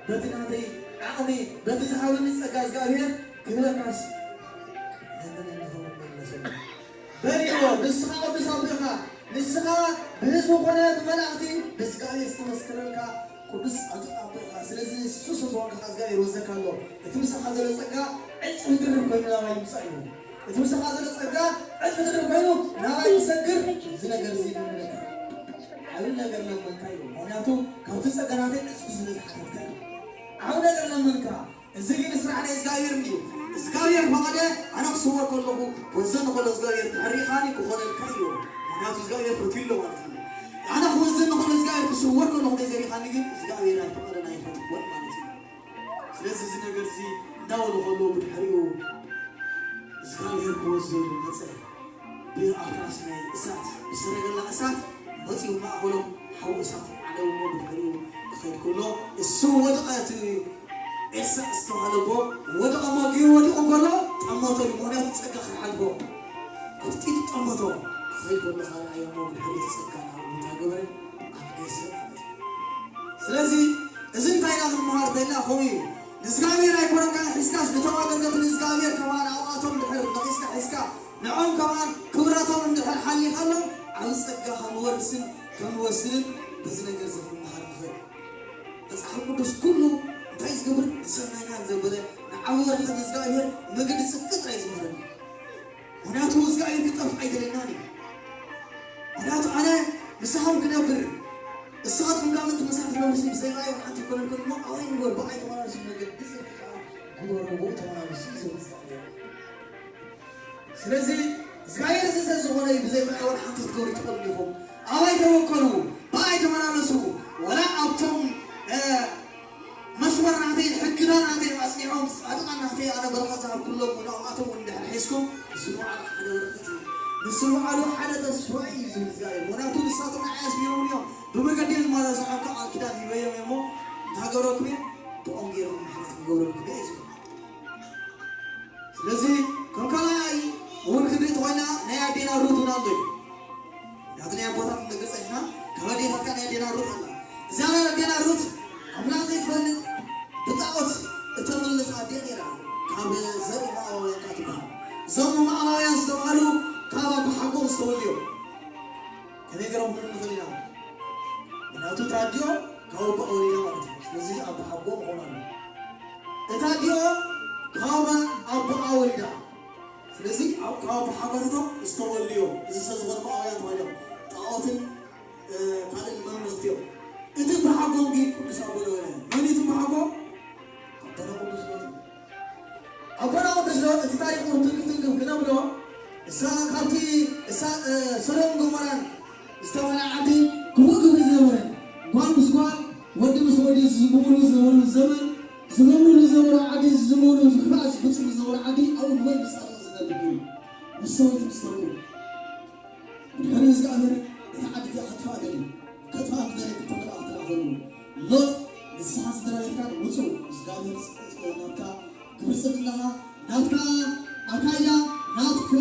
በቲ ናተይ ዓቕሚ፣ በቲ ዝሃበኒ ጸጋ እግዚኣብሔር ክህበካስ ለምነኒ ክብል መለሰሉ። በል ኢልዎ። ንስኻ ቅዱስ ኣቦ ኢኻ። ንስኻ ብህዝቢ ኮነ ብመላእኽቲ ብስጋ ዝተመስከረልካ ቅዱስ ጻድቕ ኣቦ ኢኻ። ስለዚ ንሱ ስለ ዝኾንካ እግዚኣብሔር ይወዘካ ኣሎ። እቲ ምሳኻ ዘሎ ጸጋ ዕጽፊ ድርብ ኮይኑ ናባይ ይምጻእ እዩ። እቲ ምሳኻ ዘሎ ጸጋ ዕጽፊ ድርብ ኮይኑ ናባይ ይሰግር። እዚ ነገር እዚ ይምነካ። ዓብዪ ነገር ለመንካ እዩ። ምኽንያቱ ካብቲ ጸጋ ናተይ ዕጽፊ ስለ ዝሓተትካ እዩ። ዓብዪ ነገር ለመንካ። እዚ ግን ስራሕ ናይ እግዚኣብሔር እዩ። እግዚኣብሔር ፈቐደ፣ ኣነ ክስወር ከለኹ ክወዘኒ ከሎ እግዚኣብሔር ድሕሪኻኒ ክኾነልካ እዩ። ምኽንያቱ እግዚኣብሔር ፈትዩ ኣሎ ማለት እዩ። ኣነ ክወዘኒ ከሎ እግዚኣብሔር ክስወር ከለኹ ተዘሪኻኒ ግን እግዚኣብሔር ኣይፈቐደን ኣይፈትወን ማለት እዩ። ስለዚ እዚ ነገር እዚ እንዳበሉ ከለዉ ብድሕሪኡ እግዚኣብሔር ክወዘሉ መጸ። ብኣፍራስ ናይ እሳት ብሰረገላ እሳት መጺኡ ማእኸሎም ሓዊ እሳት ዓለውሞ ብድሕሪኡ ክኸይድ ከሎ እሱ ወደቐ። እቲ ኤልሳዕ ዝተባህለ ኣቦ ወደቐ። እሞ ግን ወዲቑ ከሎ ጠመቶ እዩ። ምኽንያቱ ጸጋ ከይሓልፎ ኣብጢጡ ጠመቶ። ክኸይድ ከሎ ካልኣይ እሞ ብድሕሪኡ እቲ ጸጋ ናብኡ እንታይ ገበረ? ኣልገሰ ማለት እዩ። ስለዚ እዚ እንታይ ኢና ክንመሃር ደልና? ከምኡ እዩ። ንእግዚኣብሔር ኣይኮነን ሒዝካስ፣ ነቶም ኣገልገልቲ ንእግዚኣብሔር ከማን ኣብኣቶም ድሕር ነቒስካ ሒዝካ፣ ንዕኦም ከማን ክብረቶም እንድሕር ሓሊኻሎም፣ ዓቢ ጸጋ ከም ንወርስን ከም ንወስድን በዚ ነገር እዚ ክንመሃር ንኽእል። መጽሓፍ ቅዱስ ኩሉ እንታይ ዝገብር? ንሰናይና ዘበለ ንዓቢ በረኸት እግዚኣብሔር መገዲ ጽድቂ ጥራይ ዝምህረና። ምኽንያቱ እግዚኣብሔር ክጠፍእ ኣይደለናን እዩ። ምኽንያቱ ኣነ ምሳኹም ክነብር፣ ንስኻትኩም ከኣ ምእንቲ ምሳይ ክትነብሩ ብዘይ ምርኣይ ሓንቲ ኣይኮነልኩን እሞ፣ ኣባይ ንበር፣ ብኣይ ተመላለሱ፣ መገዲ ጽድቂ ከኣ ግበሩ፣ ብኡ ተመላለሱ እዩ ዝብል እግዚኣብሔር። ስለዚ እግዚኣብሔር እዚ ስለ ዝኾነ እዩ ብዘይ ምርኣይ ሓንቲ ክትገብሩ ትኽእሉ ኢኹም። ኣባይ ተወከሉ፣ ብኣይ ተመላለሱ፣ ወላ ኣብቶም፣ እ፣ መስመር ናተይ፣ ሕግና ናተይ ኣጽኒዖም፣ ጻድቃን ናተይ ኣነ በረኸት ዝሃብኩሎም፣ ንዕኣቶም እውን እንድሕር ሒዝኩም፣ ንስሙ ዓሉ ሓደ በረኸት እዩ። ንስሙ ዓሉ ሓደ ተስፋ እዩ ዝብል እግዚኣብሔር። ምኽንያቱ ንሳቶም ንዓይ ኣስሚሮም እዮም፣ ብመገዲ ዝመላለሱ ከዓ ቃል ኪዳን ሂበዮም እሞ፣ እንታይ ገበረኩም እየ? ብኦም ገይሮም ምሕረት ክገብረልኩም እየ ዝብል። ስለዚ ከም ካልኣይ እውን ክንርኢ ተኾይና ናይ ኣዴና ሩት እውን ኣሎ እዩ። ምክንያቱ ናይ ኣቦታት እንደገጸ ኢና ካብ ኣዴታትካ ናይ ኣዴና ሩት ኣላ። እዛ ናይ ኣዴና ሩት ኣምላኽ ዘይትፈልጥ ብጣዖት እተምልኽ ኣዴ ነይራ። ካብ ዘርኢ ሞዓባውያን እያ ትበሃል። እዞም ሞዓባውያን ዝተባህሉ ካብ ኣቦሓጎም ዝተወልዩ እዮም። ከመይ ገይሮም ክንብል ንኽእል ኢና? ምክንያቱ እታ ኣዲኦም ካብ ኣቦኣ ወሊዳ ማለት እዩ። ስለዚ ኣቦሓጎ ምኾኑ ኣሎ። እታ ኣዲኦም ካብ ኣቦኣ ወሊዳ። ስለዚ ኣብ ካብ ኣቦሓጎታቶም ዝተወልዩ እዮም። እዚ ሰብ ዝኾነ ሞዓባውያን ተባሂሎም ጣዖትን፣ እ፣ ካልእን መምልኽቲ እዮም። እቲ ኣቦሓጎም ግን ቅዱስ ኣቦ ነበረ። መን እዩ እቲ ኣቦሓጎ? ኣቦና ቅዱስ ጊዮርጊስ። ኣቦና ቅዱስ ጊዮርጊስ እቲ ታሪኹ ትንክፍ ትንክፍ ክነብሎ፣ እሳ ካብቲ እሳ፣ እ፣ ሰዶምን ገሞራን ዝተባህለ ዓዲ ግቡእ ግብሪ ዝነበረን፣ ጓል ምስ ጓል፣ ወዲ ምስ ወዲ ዝዝምርሉ ዝነበሩ ዘመን፣ ዝነብርሉ ዝነበሩ ዓዲ፣ ዝዝምርሉ ዝኽፋእ ዝፍጽሙ ዝነበሩ ዓዲ፣ ኣብኡ ንወይ ምስ ዝነብር እዩ። ንሰወይት ምስ ተርኩ። ብድሕሪ እግዚኣብሔር ነታ ዓዲ እዚኣ ከጥፍኣ ደልዩ። ከጥፍኣ ክደሊ ክልተ መልኣኽ ተላእኸሉ። ሎጥ፣ ንስኻን ስድራ ቤትካን ውጹ፣ እግዚኣብሔር ናትካ ክብሪ ጽድቅኻ፣ ናትካ ኣካይዳ፣ ናትካ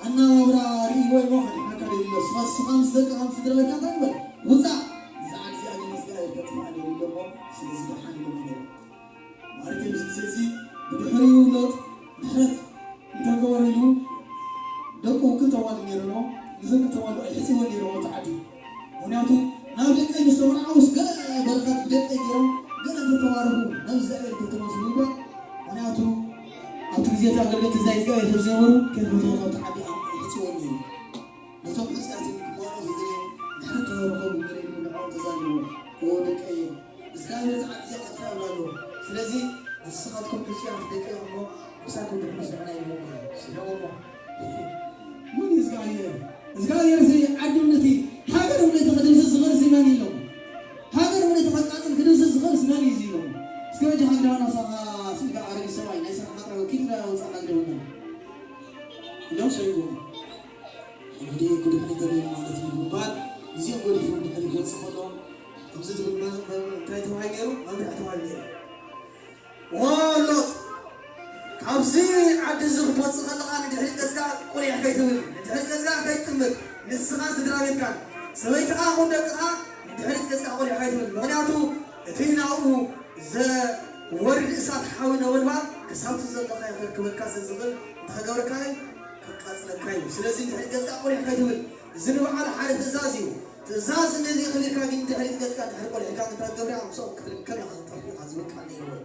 ኣነባብራ ርእይዎ እሞ ከድሕነካ ደልዩ ኣሎ። ንስኻ፣ ንስኻ ምስ ደቅኻ ምስ ስድራ ቤትካ እንታይ ግበር? ውጻእ። እዛ ዓዲ እዚኣ ግን እግዚኣብሔር ከጥፍኣ ደልዩ ኣሎ እሞ፣ ስለዚ ደሓን ኢሎም ነይሮም። ማለት'ዩ፣ እዚ ግዜ እዚ ብድሕሪኡ ሎጥ ምሕረት እንተገበረሉ ደቁ ክልተ ኣዋልድ ነይረንኦ፣ ንዘን ክልተ ኣዋልዱ ኣይሕጽይወን ነይረንኦ እቲ ዓዲ። ምኽንያቱ ናብ ደቀይ ምስ ተመርዓዉስ ገለ በረኸት ብደቀይ ገይሮም ገለ እንተተባረኹ ናብ እግዚኣብሔር እንተተመልሱ እምበር፣ ምኽንያቱ ኣብቲ ግዜ እቲ ኣገልገልቲ ናይ እግዚኣብሔር ስለ ዝነበሩ ከይፈተዉ ካብቲ ዓዲ ኣይሕጽይወን ነይሩ። ነቶም ሕጹያትን ክመርዑ ዝደለዩ ድሕሪ ተረኸቡ ገለ ኢሉ ንዕኦም ተዛሪቡ፣ "እወ ደቀየ፣ እግዚኣብሔር ዝዓዲ ዘቐጥታ ይብላ ኣለዎ። ስለዚ ንስኻትኩም ሕጹያት ደቀይ እሞ ምሳኩም ድሕሪ ስዕና ኢልዎም እዩ። ስሕዎም እሞ መን እዩ እግዚኣብሔር? እግዚኣብሔር እዚ ዓዲ እምነቲ ሃገር እምነቲ ክድምስስ ዝኽእል እዚ መን እዩ?" ኢሎም። ሃገር እምነቲ ከቃጽል ክድምስስ ዝኽእል እዚ መን እዩ?" ኢሎም። እስከ በጃኻ ግዳና ሳኻ ስልካ ኣረጊ ሰብኣይ ናይ ስራሕ ማጥራ ወኪል ወጻና ግደውና ኢሎም ሰይዎም። ወዲ ክድሕሪ ገለ ማለት እዩ ብምባል ግዜኦም ገዲፎም ድሕሪ ክወጽእ ከሎ ከምዚ ዝብል መ-፣ መ-፣ እንታይ ተባሂሉ ነይሩ? መምርሒ ተባሂሉ ነይሩ። "ዎ ሎጥ፣ ካብዚ ዓዲ እዚ ክትወጽእ ከለኻ ንድሕሪት ገጽካ ቁሊሕ ከይትብል፣ ንድሕሪት ገጽካ ከይትጥምት፣ ንስኻን ስድራ ቤትካን፣ ሰበይትኻ ኹን ደቅኻ ንድሕሪት ገጽካ ቁሊሕ ከይትብል። ምኽንያቱ እቲ ናብኡ ዘወርድ እሳት ሓዊ ነበልባል ክሳብቲ ዘለኻዮ ከርክበካ ስለ ዝኽእል፣ እንታይ ክገብረካ እዩ? ከቃጽለካ እዩ። ስለዚ ንድሕሪት ገጽካ ቁሊሕ ከይትብል። እዚ ንባዕሉ ሓደ ትእዛዝ እዩ። ትእዛዝ ነዚ ኣኽቢርካ ግን ንድሕሪት ገጽካ ገብርያ ምስኦም ክትብል ከለኻ፣ ጠፊእኻ ዝበቃ ነይርዎ።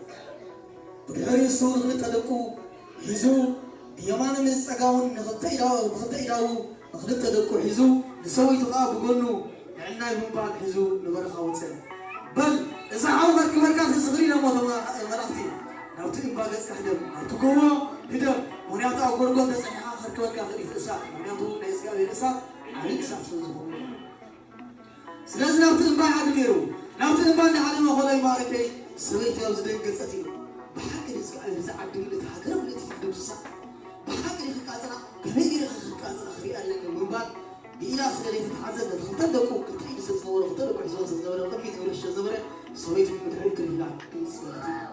ብድሕሪኡ ንሱ ንኽልተ ደቁ ሒዙ፣ ብየማንን ብጸጋሙን ንኽልተ ኢዳው-፣ ብኽልተ ኢዳው ንኽልተ ደቁ ሒዙ፣ ንሰበይቱ ኸኣ ብጎኑ ንዕናይ ብምባል ሒዙ ንበረኻ ወጸ። በል፣ እዚ ሓው ከርክበልካ ዝኽሪ ኢሎሞ እቶም መላእኽቲ፣ ናብቲ እምባ ገጽካ ህደም፣ ናብቲ ጎቦ ህደም፣ ምኽንያቱ ኣብ ጎልጎል ተጸኒሕካ ከርክበልካ ክእል እዩ እቲ እሳት፣ ምኽንያቱ ናይ እግዚኣብሔር እሳት ዓብዪ እሳት ስለ ዝኾነ። ስለዚ ናብቲ እምባ ይሃድም ነይሩ። ናብቲ እምባ እናሃደመ ከሎ ይማረከይ ሰበይቲ ኣብዚ ደንገጸት እዩ። ብሓቂ ንእግዚኣብሔር እዚ ዓዲ ምልእቲ ሃገር ምልእቲ ክትድምስሳ ብሓቂ ክቃጸላ ከመይ ገይረ ክቃጸላ ክሪኣ ኣለኒ ብምባል ብኢዳ ስለ ዘይተተሓዘ ነቲ ክልተ ደቁ ክልተ ኢዱ ስለ ዝነበረ ክልተ ደቁ ሒዝዎ ስለ ዝነበረ ቅድሚት ዝብለሽ ስለ ዝነበረ ሰበይቲ ብድሕሪት ክልላ ግልጽ ዝበለት እዩ።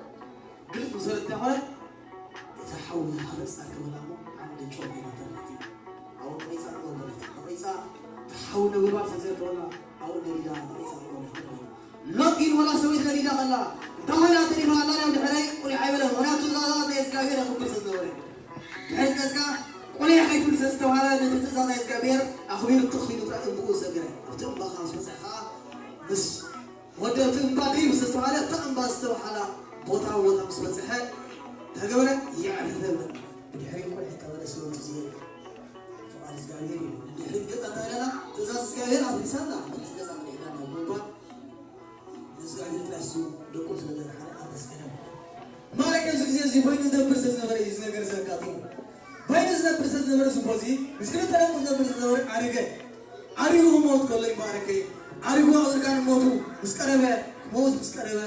ግልጽ ምስ በለት እንታይ ኮነ? እታ ሓዊ ሃረጽታ ክብላ እሞ ዓንዲ ጮር ኢላ ተረፈት። ኣብኡ ቆይጻ እሞ በለት። ቆይጻ እታ ሓዊ ነበልባል ስለ ዘርከበላ ኣብኡ ነዲዳ ቆይጻ እሞ በለት። ሎጥ ኢሉ ወላ ሰበይቲ ነዲዳ ከላ እንታ ኮይና ተሪፋ ኣላ ናብ ድሕረይ ቁሊሕ ኣይበለን። ምኽንያቱ ትእዛዛት ናይ እግዚኣብሔር የኽብር ስለ ዝነበረ። ድሕሪ ገጽካ ቁሊሕ ኣይትብል ስለ ዝተባህለ ነቲ ትእዛዝ ናይ እግዚኣብሔር ኣኽቢሩ ትኽ ኢሉ ጥራይ እምብኡ ሰገረ። ኣብቲ እምባ ካብ ዝበጽሐ ከኣ ምስ ወዲ እቲ እምባ ደይቡ ዝተባህለ እታ እምባ ዝተባህላ ቦታ ቦታ ምስ በጽሐ ተገበረ። የዕርፍ ተብለ ብድሕሪ ቁልሒ ተበለ ስለ ውጽእ ዝብል ፍቓድ እግዚኣብሔር እዩ። ንድሕሪት ገጻ እንታይ ኢላና? ትእዛዝ እግዚኣብሔር ኣፍሪሳና። ንድሕሪት ገጻ ምድሕዳና ብምባል ንእግዚኣብሔር ጥራይ እሱ ደቁ ስለ ዘድሓነ ኣመስገነ። ማለቅ ኣብዚ ግዜ እዚ ኮይኑ ዝነብር ስለ ዝነበረ እዩ እዚ ነገር ዘጋጢሙ። ባይኑ ዝነብር ስለ ዝነበረ እዚ ህዝቢ እዚ ምስ ክልተ ደቁ ዝነብር ስለ ዝነበረ ኣረገ። ኣሪጉ ክመውት ከሎ ይባረከ። ኣሪጉ ኣብ እርጋን ሞቱ ምስ ቀረበ፣ ክመውት ምስ ቀረበ፣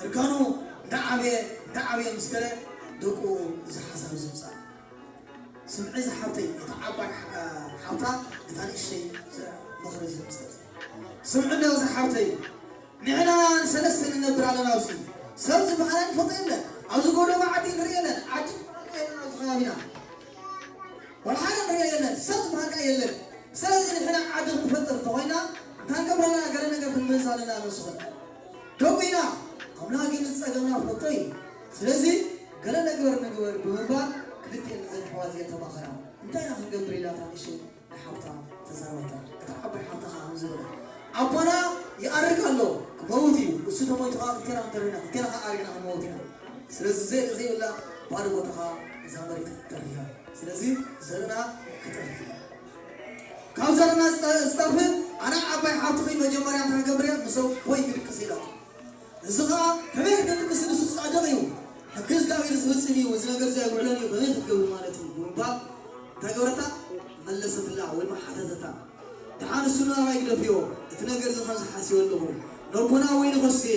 እርጋኑ እንዳዓበየ እንዳዓበየ ምስ ከደ ደቁ እዚ ሓሳብ እዚ ምጻእ። ስምዒ ዝሓብተይ፣ እታ ዓባይ ሓ-፣ ሓብታ እታ ንእሽተይ ምኽሪ እዚ ምጸት። ስምዒ እንዶ እዚ ሓብተይ፣ ንሕና ሰለስተ ንነብር ኣለና ኣብዚ። ሰብ ዝበሃል ኣይንፈልጦ የለን። ኣብዚ ጎደማ ዓዲ ንርኢ የለን። ዓዲ ንርኢ የለን ኣብዚ ከባቢና። ዋላ ሓደ ንርኢ የለን። ሰብ ዝበሃል ከኣ የለን። ስለዚ ንሕና ዓዲ ክንፈጥር እንተኾይና፣ እንታይ ንገብር ኣለና? ገለ ነገር ክንምህዝ ኣለና ንስኹም። ደቁ ኢና። ኣምላኽ ግን ንጸገምና ፍልጦ እዩ። ስለዚ ገለ ነገር ንግበር ብምባል ክልቲኤን እዘን ኣሕዋት እዚኣን ተማኸራ። እንታይ ኢና ክንገብር ኢላ እታ ንእሽተይ ንሓብታ ተዛረበታ። እታ ዓባይ ሓብታ ኸኣ ከምዚ በለት፣ ኣቦና ይኣርግ ኣሎ፣ ክመውት እዩ። እሱ ተሞይቱ ኸኣ ክልቴና ክንተርፍ ኢና፣ ክልቴና ኸኣ ኣሪግና ክንመውት ኢና። ስለዚ ዘርኢ ዘይብላ ባዶ ቦታ ኸኣ እዛ መሬት ክትተርፍ እያ። ስለዚ ዘርእና ክጠፍእ እዩ። ካብ ዘርእና ዝጠ-፣ ዝጠፍእ ኣነ ዓባይ ሓብትኺ መጀመርያ እንታይ ክገብር እየ? ንሰብ ወይ ክድቅስ ኢላቶ። እዚ ኸኣ ከመይ ክድቅስ ንሱ ጻድቕ እዩ። ሕጊ እግዚኣብሔር ዝፍጽም እዩ። እዚ ነገር እዚ ኣይውዕለን እዩ። ከመይ ክትገብር ማለት እዩ? ብምባል እንታይ ገበረታ? መለሰትላ ወይ ድማ ሓተተታ። ደሓን እሱ ንኣባይ ግደፍዮ። እቲ ነገር እዚ ከምዚ ሓሲበ ኣለኹ። ነቦና ወይኒ ከስየ።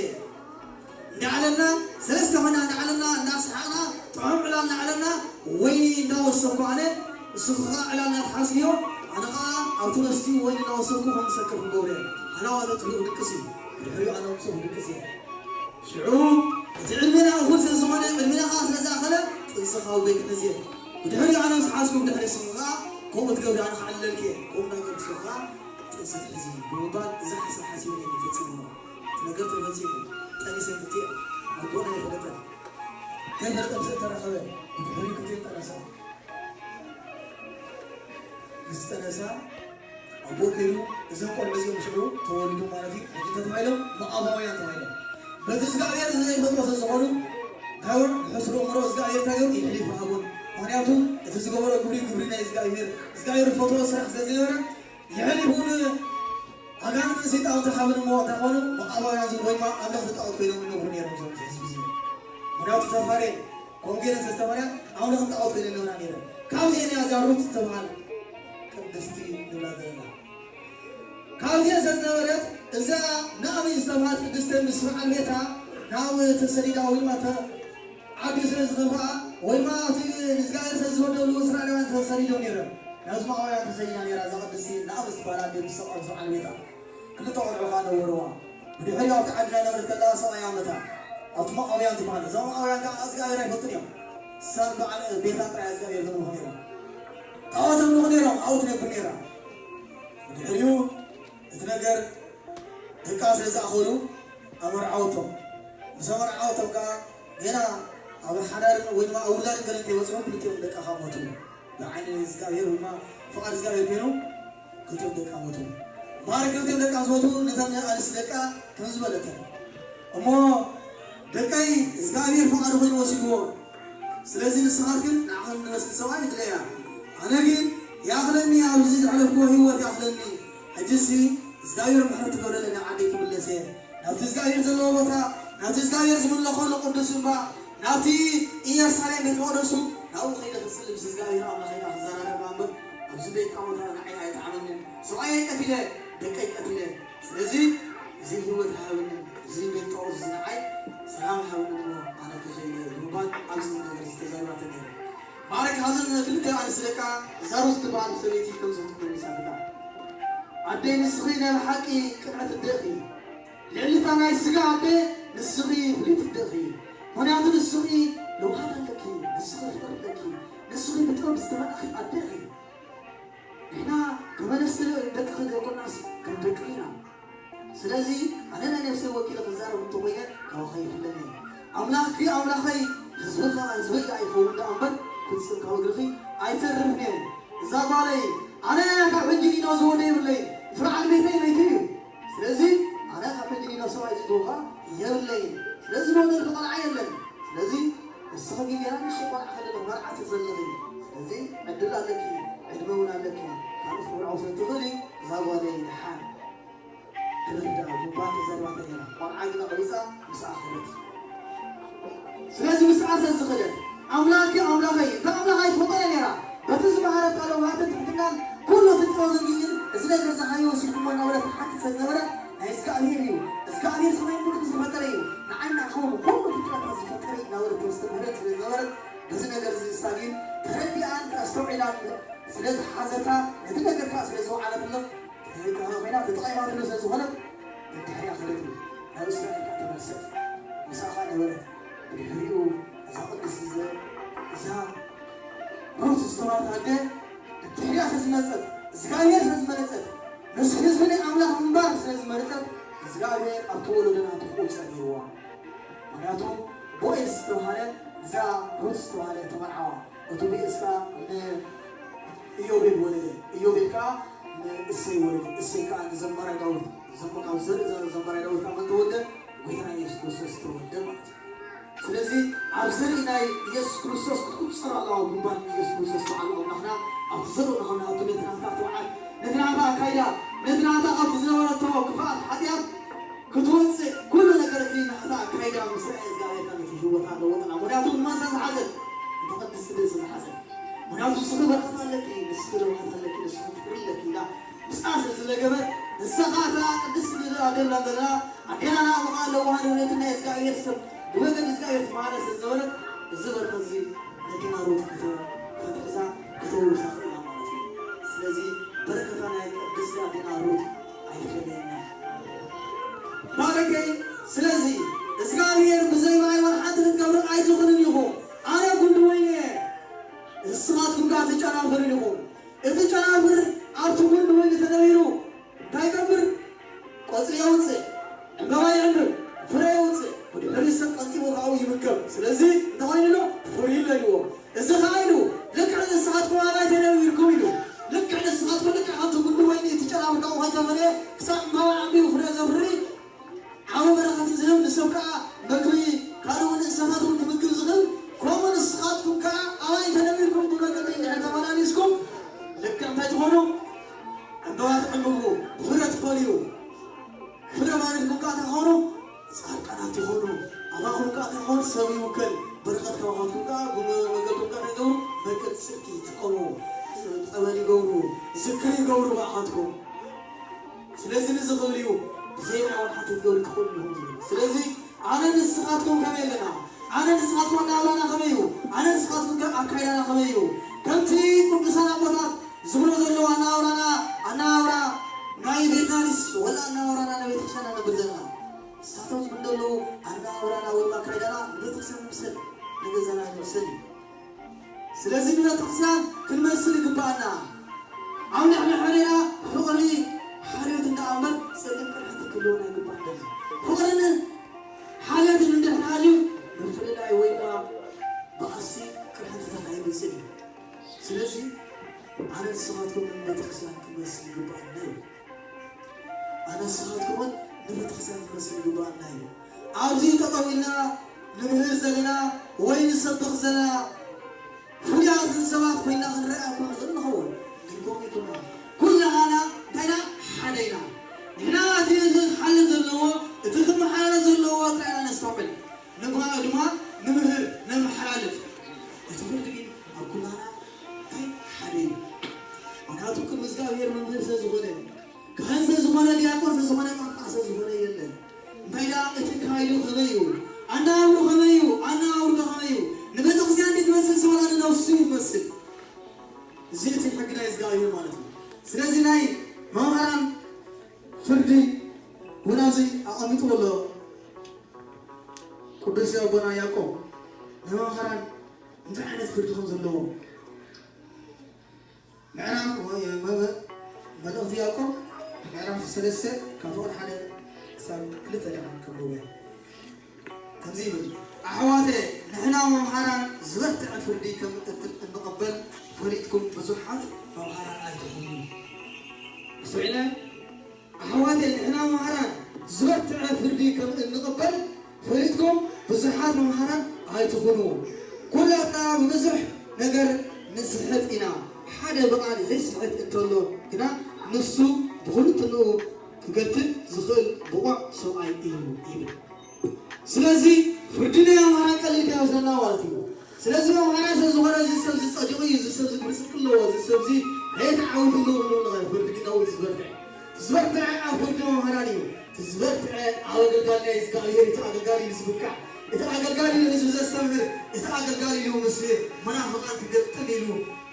እንዳዕለልና፣ ሰለስተ ኮይና እንዳዕለልና፣ እንዳሰሓቕና፣ ጥዑም ዕላል እንዳዕለልና፣ ወይኒ እንዳወሰኩ ኣነ፣ እሱ ኸዓ ዕላል እናተሓዝክዮ፣ ኣነ ኸዓ ኣብቲ መስቲ ወይኒ እናወሰኩ ከም ዝሰክር ክገብሮ እየ። ሃላዋት ኣጥፊኡ ክድቅስ እዩ። ብድሕሪኡ ኣነ ኣምፅኡ ክድቅስ እየ። ሽዑ እቲ ዕድሜና እኹል ስለ ዝኾነ፣ ዕድሜና ኸዓ ስለ ዝኣኸለ፣ ጥንሲ ካብ ቤት ነዝየ። ብድሕሪኡ ኣነ ምስ ሓዝኩ፣ ብድሕሪ ስሙ ኸዓ ከምኡ ትገብሪ፣ ኣነ ክዕልለልኪ እየ። ከምኡ እናገርኩ ኸዓ ጥንሲ ትሕዚ ብምባል፣ እዚ ሓሳብ ሓሲበ እየ ፈጺመ። እቲ ነገር ተፈጺሙ። ጠኒሰ ክልቲኤን ኣቦና ኣይፈለጠን። ከይፈለጠ ምስ እተራኸበ ብድሕሪኡ ክልቲኤን ጠነሳ። ምስ ጠነሳ ኣቦ ከይዱ እዞም ቆልዑ እዚኦም ሽዑ ተወሊዶም ማለት እዩ። ሕጂ እንታይ ተባሂሎም? ሞኣባውያን ተባሂሎም። በቲ እግዚኣብሔር ዘይፈትዎ ስለ ዝኾኑ እንታይ ይብሉ? ሕሱር እምሮ እግዚኣብሔር እንታይ ገይሩ? ይሕሊፍ ሃቡን። ምኽንያቱ እቲ ዝገበሮ ግብሪ ግብሪ ናይ እግዚኣብሔር፣ እግዚኣብሔር ዝፈትዎ ስራሕ ስለ ዝነበረ የሕሊፉ ንኣጋንንትን ሰይጣውንቲ ሓብን እሞ እንታይ ኾኑ? ሞኣባውያን ዝብሉ ወይ ድማ ኣምለኽቲ ጣዖት ኮይኖም ይነብሩ ነይሮም እዞም ህዝቢ እዚ። ምኽንያቱ ተፋርየን፣ ከምኡ ገይረን ስለ ዝተፋርያ ኣምለኽቲ ጣዖት ኮይነን ይነብራ ነይረን። ካብዚኤን እያ እዛ ሩት እትበሃል ቅድስቲ ንብላ ዘለና። ካብዚኤን ስለ ዝነበረት እዛ ናኦሚ ዝተበሃለት ቅድስቲ ምስ በዓል ቤታ ናብ ተሰዲዳ ወይ ድማ ተ-፣ ዓዲ ስለ ዝኸፍኣ ወይ ድማ እቲ ንእግዚኣብሔር ስለ ዝበደሉ እስራኤላውያን ተሰዲዶም ነይሮም። ናብዚ ሞዓባውያን ተሰዲዳ ነይራ እዛ ቅድስቲ ናኦሚ ዝተባህላ ኣደ ምስ ሰብኣይ ምስ በዓል ቤታ። ክልተ ቆልዑ ኸዓ ነበርዋ። ብድሕሪኡ ኣብቲ ዓዲ እናነበረት ከላ ሰብኣያ መታ። ኣብቲ ሞዓባውያን ዝበሃሉ። እዞም ሞዓባውያን ከዓ እግዚኣብሔር ኣይፈልጡን እዮም። ሳብ በዓል ቤታ ጥራይ እግዚኣብሔር ዘምልኹ ነይሮም። ጣዖት የምልኹ ነይሮም። ኣብኡ ትነብር ነይራ። ብድሕሪኡ እቲ ነገር ደቃ ስለ ዝኣኸሉ ኣመርዓወቶም። ምስ ኣመርዓወቶም ከዓ ገና ኣብ ሓዳርን ወይ ድማ ኣብ ውላድን ገለ እንተይበፅሑ ክልቲኦም ደቃ ከዓ ሞቱ። ብዓይኒ እግዚኣብሔር ወይ ድማ ፍቓድ እግዚኣብሔር ኮይኑ ክልቲኦም ደቃ ሞቱ። ማሪ ክልቲኦም ደቃ ምስ ሞቱ ነተን ኣንስቲ ደቃ ከምዚ በለተን፣ እሞ ደቀይ እግዚኣብሔር ፈቓዱ ኮይኑ ወሲድዎ። ስለዚ ንስኻትክን ንዓኽን ንመስል ሰብኣይ ይድለያ። ኣነ ግን ይኣኽለኒ፣ ኣብዚ ዘሕለፍክዎ ህይወት ይኣኽለኒ። ሕጂሲ እግዚኣብሔር ምሕረት ትገብረለኒ ዓደይ ክምለስ እየ። ናብቲ እግዚኣብሔር ዘለዎ ቦታ፣ ናብቲ እግዚኣብሔር ዝምለኸሉ ቅዱስ እምባ፣ ናብቲ ኢየሩሳሌም ቤት መቕደሱ፣ ናብኡ ከይደ ክጽሊ ምስ እግዚኣብሔር ኣምላኸይ ኢና ክዘራረብ እምበር ኣብዚ ቤት ጣዖት ንዓይ ኣይጠዓመንን። ሰብኣየይ ቀቲለ፣ ደቀይ ቀቲለ። ስለዚ እዚ ህይወት ሃበኒ፣ እዚ ቤት ጣዖት እዚ ንዓይ ሰላም ሃበኒ እሞ ኣነ ክኸይድ እየ ብምባል ኣብዚ ነገር ዝተዛረባቶ ነይሩ። ማዕረግ ሃዘን ክልተ ኣንስቲ ደቃ እዛ ሩት ትበሃል ሰበይቲ ከምዚ ክትብል መሊሳትላ። ኣደይ ንስኺ ናይ ብሓቂ ቅንዕቲ ኣደ ኢኺ። ልዕሊ እታ ናይ ስጋ ኣደ ንስኺ ፍልይቲ ኣደ ኢኺ። ምኽንያቱ ንስኺ ለውሃት ኣለኪ፣ ንስኺ ፍቕሪ ኣለኪ፣ ንስኺ ብጥበብ ዝተመልኣኺ ኣደ ኢኺ። ንሕና ከም ኣንስቲ ደቅኺ ዘይኮናስ ከም ደቅኺ ኢና። ስለዚ ኣነ ናይ ነፍሰይ ወኪለ ክዛረብ እንተኾይነ ካባኺ ይፍለኒ። ኣምላኽኪ ኣምላኸይ ህዝብኻ ህዝበይ ኣይኸውን ደኣ እምበር ፍጽም ካብ እግርኺ ኣይተርፍን እየ። እዛ ጓለይ ኣነ ካብ ሕጂ ኒኖ ዝወደ የብለይ፣ እቲ በዓል ቤተይ መይቱ እዩ። ስለዚ ኣነ ካብ ሕጂ ኒኖ ሰብኣይ ዝድውኻ የብለይን። ስለዚ ዝወደልኩ ቆልዓ የለን። ስለዚ ንስኺ ግን ገና ንእሽተይ ቆልዓ ከለኺ መርዓቲ ዘለኺ። ስለዚ ዕድል ኣለኪ፣ ዕድመ እውን ኣለኪ። ካልእ ክትምርዓው ስለ ትኽእሊ እዛ ጓለይ ደሓን ክረፍዳ ብምባል ተዛሪባቶ ነይራ። ቆልዓ ግን ኣቕሪጻ ምስኣ ከደት። ስለዚ ምስኣ ስለ ዝኸደት ኣምላኪ ኣምላኸይ፣ እታ ኣምላኽ ኣይትፈልጦን እያ ነይራ። በቲ ዝመሃረታ ለውሃትን ትሕትናን ኩሉ እቲ ጥበብን ግን እዚ ነገር እዚ ሃየ ወሲድኩሞ እናበለት ትሓትት ስለ ዝነበረት ናይ እግዚኣብሔር እዩ። እግዚኣብሔር ሰማይ ምድሪ ዝፈጠረ እዩ። ንዓይ ንዓኹም ኩሉ ፍጥረታት ዝፈጠረ እዩ እናበለት ተስተምህረን ስለ ዝነበረት በዚ ነገር እዚ ንሳ ግን ተረዲኣን ኣስተውዒላን ስለ ዝሓዘታ ነቲ ነገር ከዓ ስለ ዝወዓለትሎም ተረዲኣ ኮይና ተጠቒማትሉ ስለ ዝኾነት ደድሕሪኣ ከደት እዩ። ናብ እስራኤል ከዓ ተመልሰት። ምሳኻ ነበረት። ብድሕሪኡ እዛ ቅድስቲ ዘ-፣ እዛ ሩት ዝተባህለት ኣደ ብድሕሪኣ ስለ ዝመጸት፣ እግዚኣብሔር ስለ ዝመረጸት፣ ምስ ህዝቢ ናይ ኣምላኽ ምንባር ስለ ዝመረጸት፣ እግዚኣብሔር ኣብቲ ወለዶ ናቱ ክቑጸር ነይርዋ። ምኽንያቱ ቦኤዝ ዝተባህለ፣ እዛ ሩት ዝተባህለ ተመርዓዋ። እቲ ቦኤዝ ከኣ ንኢዮቤድ ወለደ። ኢዮቤድ ከኣ ንእሴይ ወለደ። እሴይ ከኣ ንዘማራይ ዳዊት። ዘም-፣ ካብ ዘርኢ ዘ-፣ ዘማራይ ዳዊት ከኣ መን ተወልደ? ጎይታና ኢየሱስ ክርስቶስ ተወልደ ማለት እዩ። ስለዚ ኣብ ዘርኢ ናይ ኢየሱስ ክርስቶስ ክትቁጸር ኣለዋ ብምባል ኢየሱስ ክርስቶስ በዓል ኣምላኽና ኣብቲ ዘርኢ ንኸምና ኣብቲ ነቲ ናታ ትብዓት፣ ነቲ ናታ ኣካይዳ፣ ነቲ ናታ ካብቲ ዝነበረቶ ክፍኣት ሓጢኣት ክትወፅእ ኩሉ ነገር እቲ ናታ ኣካይዳ ምስ ረኣየ እግዚኣብሔር ነቲ ህይወታ ለወጠላ። ምኽንያቱ ንመን ስለ ዝሓዘት? ነታ ቅድስቲ ኣደ ስለ ዝሓዘት። ምኽንያቱ ንስኺ በረኸት ኣለኪ፣ ንስኺ ለውሃት ኣለኪ፣ ንስኺ ፍቕሪ ኣለኪ ኢላ ምስኣ ስለ ዝለገበት፣ ንሳ ኸዓ እታ ቅድስቲ ኣደ ኢላ ዘለና ኣዴና ንዓ ኸዓ ለዋህ ንብለትን ናይ እግዚኣብሔር ሰብ ብወገን እግዚኣብሔር ትመሃረ ስለ ዝነበረት፣ እዚ በረኸት እዚ ነዴና ሩት ክተ-፣ ክትሕዛ ክተውርሳ ክእላ ማለት እዩ። ስለዚ በረከታ ናይ ቅድስቲ ኣዴና ሩት ኣይፈለየና። ባረከይ። ስለዚ እግዚኣብሔር ብዘይ ማይ ወላ ሓንቲ ክትገብሩ ኣይትኽእሉን ኢኹም። ኣነ ጉንዲ ወይኒ እየ፣ ንስኻትኩም ከኣ እቲ ጨናፍር ኢኹም። እቲ ጨናፍር ኣብቲ ጉንዲ ወይኒ ተነቢሩ እንታይ ይገብር? ቆጽሊ የውጽእ፣ ዕምበባ የዕምብብ፣ ፍረ የውጽእ፣ ብድሕሪኡ ሰብ ቀንጢቡ ካብኡ ይምገብ። ስለዚ እንታይ ኮይኑ ኣሎ? ፍርዩ ኣሎ ኢልዎ። እዚ ኸኣ ኢሉ፣ ልክዕ ንስኻትኩም ኣባይ ተነቢርኩም ኢሉ። ልክዕ ንስኻትኩም ልክዕ ከምቲ ጉንዲ ወይኒ እቲ ጨናፍር ካብኡ ከይተፈልየ ክሳብ ዕምበባ ዓምቢቡ ፍረ ዘፍሪ ዓቢ በረኸት ዝህብ ንሰብ ከኣ መግቢ ካልእ እውን እንስሳታት እውን ክምግብ ዝኽእል ከምኡ ንስኻትኩም ከኣ ኣባይ እንተነቢርኩም ብመገዲ እንድሕር ተመላሊስኩም ልክዕ እንታይ ትኾኑ? ዕምበባ ትዕምብቡ፣ ፍረ ትፈልዩ። ፍረ ማለት እውን ከኣ እንታይ ትኾኑ? ጻድቃናት ትኾኑ። ኣባኹም ከኣ እንታይ ትኾኑ? ሰብ ይውከል። በረኸት ካባኻትኩም ከኣ ብመገድኩም ከኣ እንታይ ይገብሩ? መንገዲ ጽድቂ ይጥቀሙ። ጸበል ይገብሩ፣ ዝክሪ ይገብሩ ብኣኻትኩም። ስለዚ ንዚ ክብል እዩ ብዘይ ናይ ወላ ሓንቲ ክትገብሩ ትኽእሉ ኢኹም ዝብል። ስለዚ ኣነ ንስኻትኩም ከመይ ኣለና? ኣነ ንስኻትኩም ኣነባብራና ከመይ እዩ? ኣነ ንስኻትኩም ከ ኣካይዳና ከመይ እዩ? ከምቲ ቅዱሳን ኣቦታት ዝብሎ ዘለዉ ኣነባብራና ኣነባብራ ናይ ቤትና ድስ ወላ ኣነባብራና ናይ ቤተክርስትያንና ነብር ዘለና? ንሳቶም ዝብሉ ዘለዉ ኣነባብራና ወይ ኣካይዳና ንቤተክርስትያን ይምሰል፣ ንገዛና ይምሰል እዩ። ስለዚ ንቤተክርስትያን ክንመስል ይግባኣና። ኣብ ልዕሊ ሕሌና ፍቕሪ ሓልዮት እንዳ እምበር ጽልእን ቅርሕንትን ክህልወና ይግባእ። ፍቕርን ሓልዮትን እንድሕር ሃልዩ ምፍልላይ ወይ ድማ ባእሲ ቅርሕንትታት ኣይመጽእን እዩ። ስለዚ ኣነ ንስኻትኩም ንቤተክርስትያን ክንመስል ይግባኣና እዩ። ኣነ ንስኻትኩምን ንቤተክርስትያን ክንመስል ይግባኣና እዩ። ኣብዚ ጠጠው ኢልና ንምህር ዘለና ወይ ንሰብኽ ዘለና ፍሉያትን ሰባት ኮይና ክንረኣ ኩሉ ንኽእል ንኸውን። ግን ከምኡ ኣይኮነን። ኩላህና እንታይ ኢና? ሓደ ኢና። ንሕና እቲ ክሓልፍ ዘለዎ፣ እቲ ክመሓላለፍ ዘለዎ ጥራይ ኢና ነስተውዕል። ንብቕዓኡ ድማ ንምህር፣ ነመሓላልፍ። እቲ ፍርዲ ግን ኣብ ኩላህና እንታይ? ሓደ እዩ። ምኽንያቱ ቅድሚ እግዚኣብሔር መምህር ስለ ዝኾነ፣ ካህን ስለ ዝኾነ፣ ዲያቆን ስለ ዝኾነ፣ ጳጳስ ስለ ዝኾነ የለን። እንታይ ደኣ እቲ ካይዱ ከመይ እዩ? ኣነባብሩ ከመይ እዩ? ኣነባብሩ ከመይ እዩ? ንቤተክርስትያን እንዴት ትመስል ዝበላ ንነፍሱ እዩ ትመስል። እዚ እቲ ሕጊ ናይ እግዚኣብሔር ማለት እዩ። ስለዚ ናይ መምህራን ፍርዲ እውን ኣብዚ ኣቐሚጥዎ ኣሎ። ቅዱስ ኣቦና ያዕቆብ ንመምህራን እንታይ ዓይነት ፍርዲ ከም ዘለዎም ምዕራፍ ወይ መበ-፣ መልእኽቲ ያዕቆብ ምዕራፍ ሰለስተ ካብ ፍቕዲ ሓደ ክሳብ ክልተ ደኣ ከንብቦ እየ። ከምዚ ይብል፣ ኣሕዋተ ንሕና መምሃራን ዝበርትዐ ፍርዲ ከም እት-፣ እንቕበል ፈሊጥኩም ብዙሓት መምሃራን ኣይትኹኑ። ኣስተውዒለ? ኣሕዋተይ፣ ንሕና መምሃራን ዝበርትዐ ፍርዲ ከም እንቕበል ፈሊጥኩም ብዙሓት መምሃራን ኣይትኹኑ። ኩላትና ብብዙሕ ነገር ንስሕት ኢና፣ ሓደ ብቓል ዘይስሕት እንተሎ ግና ንሱ ብኹልትንኡ ክገትእ ዝኽእል ብቑዕ ሰብኣይ እዩ ይብል። ስለዚ ፍርዲ ናይ መምሃራን ቀሊል ከይመስለና ማለት እዩ። ስለዚ መምሃራን ስለ ዝኾነ እዚ ሰብ እዚ ጸዲቑ እዩ፣ እዚ ሰብ እዚ ብርጽቅ ኣለዎ፣ እዚ ሰብ እዚ ኣየተዓውትሉ ንብል ንኽእል። ፍርዲ ግን ነዊት ዝበርትዐ ዝበርትዐ ኣብ ፍርዲ መምሃራን እዩ። እቲ ዝበርትዐ ኣብ ኣገልጋሊ ናይ እግዚኣብሔር እቲ ኣገልጋሊ እዩ ዝብቃዕ። እቲ ኣገልጋሊ እዩ ንህዝቢ ዘስተምህር። እቲ ኣገልጋሊ እዩ ምስ መናፍቃን ክገጥም ኢሉ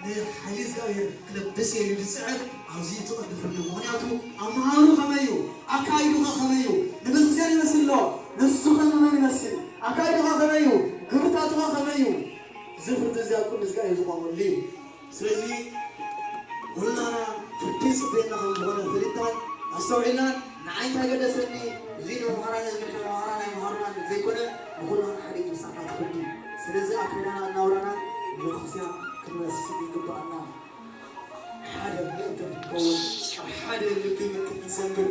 ንሓይሊ እግዚኣብሔር ክለብስ እዩ ዝጽዕር። ኣብዚ እቲ ቅዲ ፍርዲ ምኽንያቱ ኣመሃሩ ከመይ እዩ? ኣካይዱኸ ከመይ እዩ? ንቤተክርስትያን ይመስል ኣሎ። ንሱ ከ ንመን ይመስል? ኣካይዱኸ ከመይ እዩ? ግብርታቱኸ ከመይ እዩ? እዚ ፍርዲ እዚ ኣብ ቅድሚ እግዚኣብሔር ዝቆመሉ እዩ። ስለዚ ኩላና ፍርዲ ይጽበየና ከም ዝኾነ ፈሊጥናን ኣስተውዒልናን፣ ንዓይ እንታይ ገደሰኒ፣ እዚ ንመምሃራን፣ እዚ ንመምሃራን ኣይመሃሩናን ዘይኮነ፣ ንኹላና ሓደ እዩ ዝምሳና እቲ ፍርዲ። ስለዚ ኣካይዳና ኣናውራና ንቤተክርስትያን ክንመስል ይግብኣና። ሓደ ምእንቲ ክንከውን፣ ኣብ ሓደ ልቢ ምእንቲ ክንሰምር።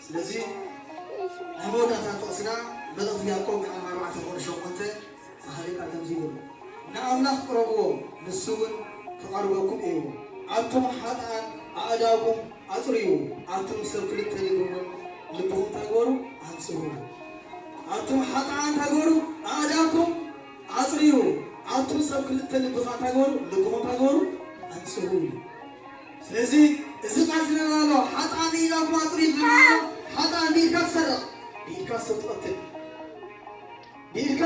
ስለዚ ናይ መወዳእታ ጥቕስና መልእኽቲ ያዕቆብ ምዕራፍ ኣርባዕተ ቁጽሪ ሸሞንተ ዝሃበ ቃል ከምዚ ይብል፣ ንኣምላኽ ቅረብዎ፣ ንሱ እውን ክቐርበኩም እዩ። ኣቱም ሓጥኣን ኣእዳውኩም ኣጽርዩ፣ ኣቱም ሰብ ክልተ ልቢ እውን ልብኹም እንታይ ግበሩ? ኣንጽሁ። ኣቱም ሓጥኣን እንታይ ግበሩ? ኣእዳውኩም ኣጽርዩ፣ ኣቱም ሰብ ክልተ ልቢ ኸኣ እንታይ ግበሩ? ልብኹም እንታይ ግበሩ? ኣንጽሁ እዩ። ስለዚ እዚ ቃል ዝብለና ዘሎ፣ ሓጥኣን ኢላኩም ኣጽርዩ ዝብለና ዘሎ፣ ሓጥኣን ብኢድካ ትሰርቕ፣ ብኢድካ ሰብ ትቐትል፣ ብኢድካ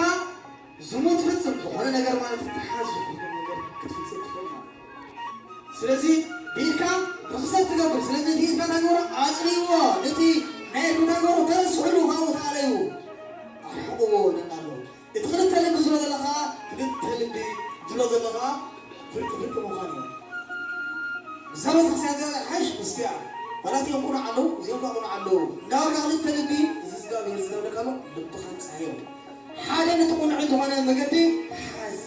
ዝሙት ትፍጽም፣ ዝኾነ ነገር ማለት ትሓዝ፣ ዝኾነ ነገር ክትፍጽም ትኽእል ማለት እዩ። ስለዚ ብኢድካ ርኽሰት ትገብር፣ ስለዚ እቲ ኢድካ እንታይ ግበሮ? ኣጽርይዎ፣ ነቲ ናይ ኢድኩም እንታይ ግበሮ? ተረስሕሉ፣ ካብኡ ተኣለዩ፣ ኣርሕቕዎ ይብለና ኣሎ። እቲ ክልተ ልቢ ዝብሎ ዘሎ ኸዓ፣ ክልተ ልቢ ዝብሎ ዘሎ ኸዓ ፍርቂ ፍርቂ ምዃን እዩ። እዛ ቤተክርስትያን እዚኣ ሓሽ ምስቲያ፣ ዋላ እቲኦም ቁኑዕ ኣለዉ፣ እዚኦም ከዓ ቁኑዕ ኣለዉ። እንዳበልካ ክልተ ልቢ፣ እዚ እግዚኣብሔር ዝገብረካ ኣሎ፣ ልብኻ ኣንጽሃዮ። ሓደ ነቲ ቁኑዕ ዝኾነ መገዲ ሓዝ።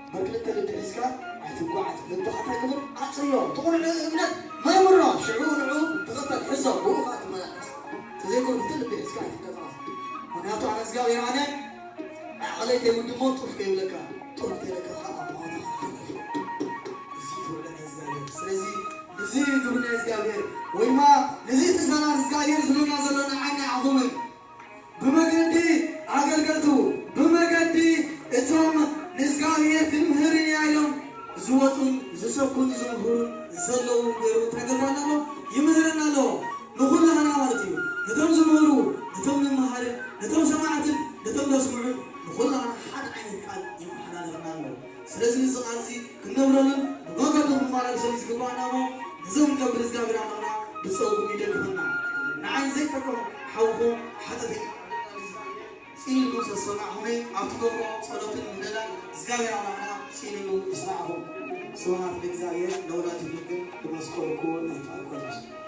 እምበር ክልተ ልቢ ሒዝካ ኣይትጓዓዝ። ልብኻ እንታይ ግበር? ኣጽርዮ። እቲ ቁኑዕ እምነት መርምሮ፣ ሽዑ ንዑ ተኸተል፣ ሕዞ፣ ብኡ ኸዓ ትመላለስ። እንተዘይኮይኑ ክልተ ልቢ ሒዝካ ኣይትንቀሳቐስ። ምኽንያቱ ኣነ እግዚኣብሔር ኣነ ዓቕለይ ከይውድሞ ጡፍ ከይብለካ፣ ጡፍ ከይብለካ ከዓ ኣብ ሞት ተሓልፍ። እዚ ትውዕል ናይ እግዚኣብሔር። ስለዚ እዚ ግብሪ ናይ እግዚኣብሔር ወይ ድማ ነዚ ትእዛዛት እግዚኣብሔር ዝብለና ዘሎ ንዓይ ንዓኹምን ብመገዲ ኣገልገልቱ፣ ብመገዲ እቶም ንእግዚኣብሔር ክንምህር ኢና ኢሎም ዝወፁን ዝሰብኩን ዝምህሩን ዘለዉ ገይሩ እንታይ ገብረና ኣሎ? ይምህረና ኣሎ። ንኹላህና ማለት እዩ። ነቶም ዝምህሩ፣ ነቶም ንመሃርን፣ ነቶም ሰማዕትን፣ ነቶም ዘስምዑን ንኹላህና ሓደ ዓይነት ቃል ይመሓላለፈና ኣሎ። ስለዚ እዚ ቃል እዚ ክንነብረሉን ብመንገዱ ክንመላለሰሉ ዝግባኣና እሞ፣ ነዚ ክንገብር እግዚኣብሔር ኣምላኽና ብጸጉኡ ይደግፈና። ንዓይ ዘይጠቅም ሓውኹም ሓጢኣተኛ ስኢንልኩም ስለ ዝሰማዕኹመይ፣ ኣብ ትገብሮ ጸሎትን ምህለላን እግዚኣብሔር ኣምላኽና ስኢንሉ ይስማዕኹም። ስብሐት ለእግዚኣብሔር ለወላዲቱ ድንግል ወለመስቀሉ ክቡር።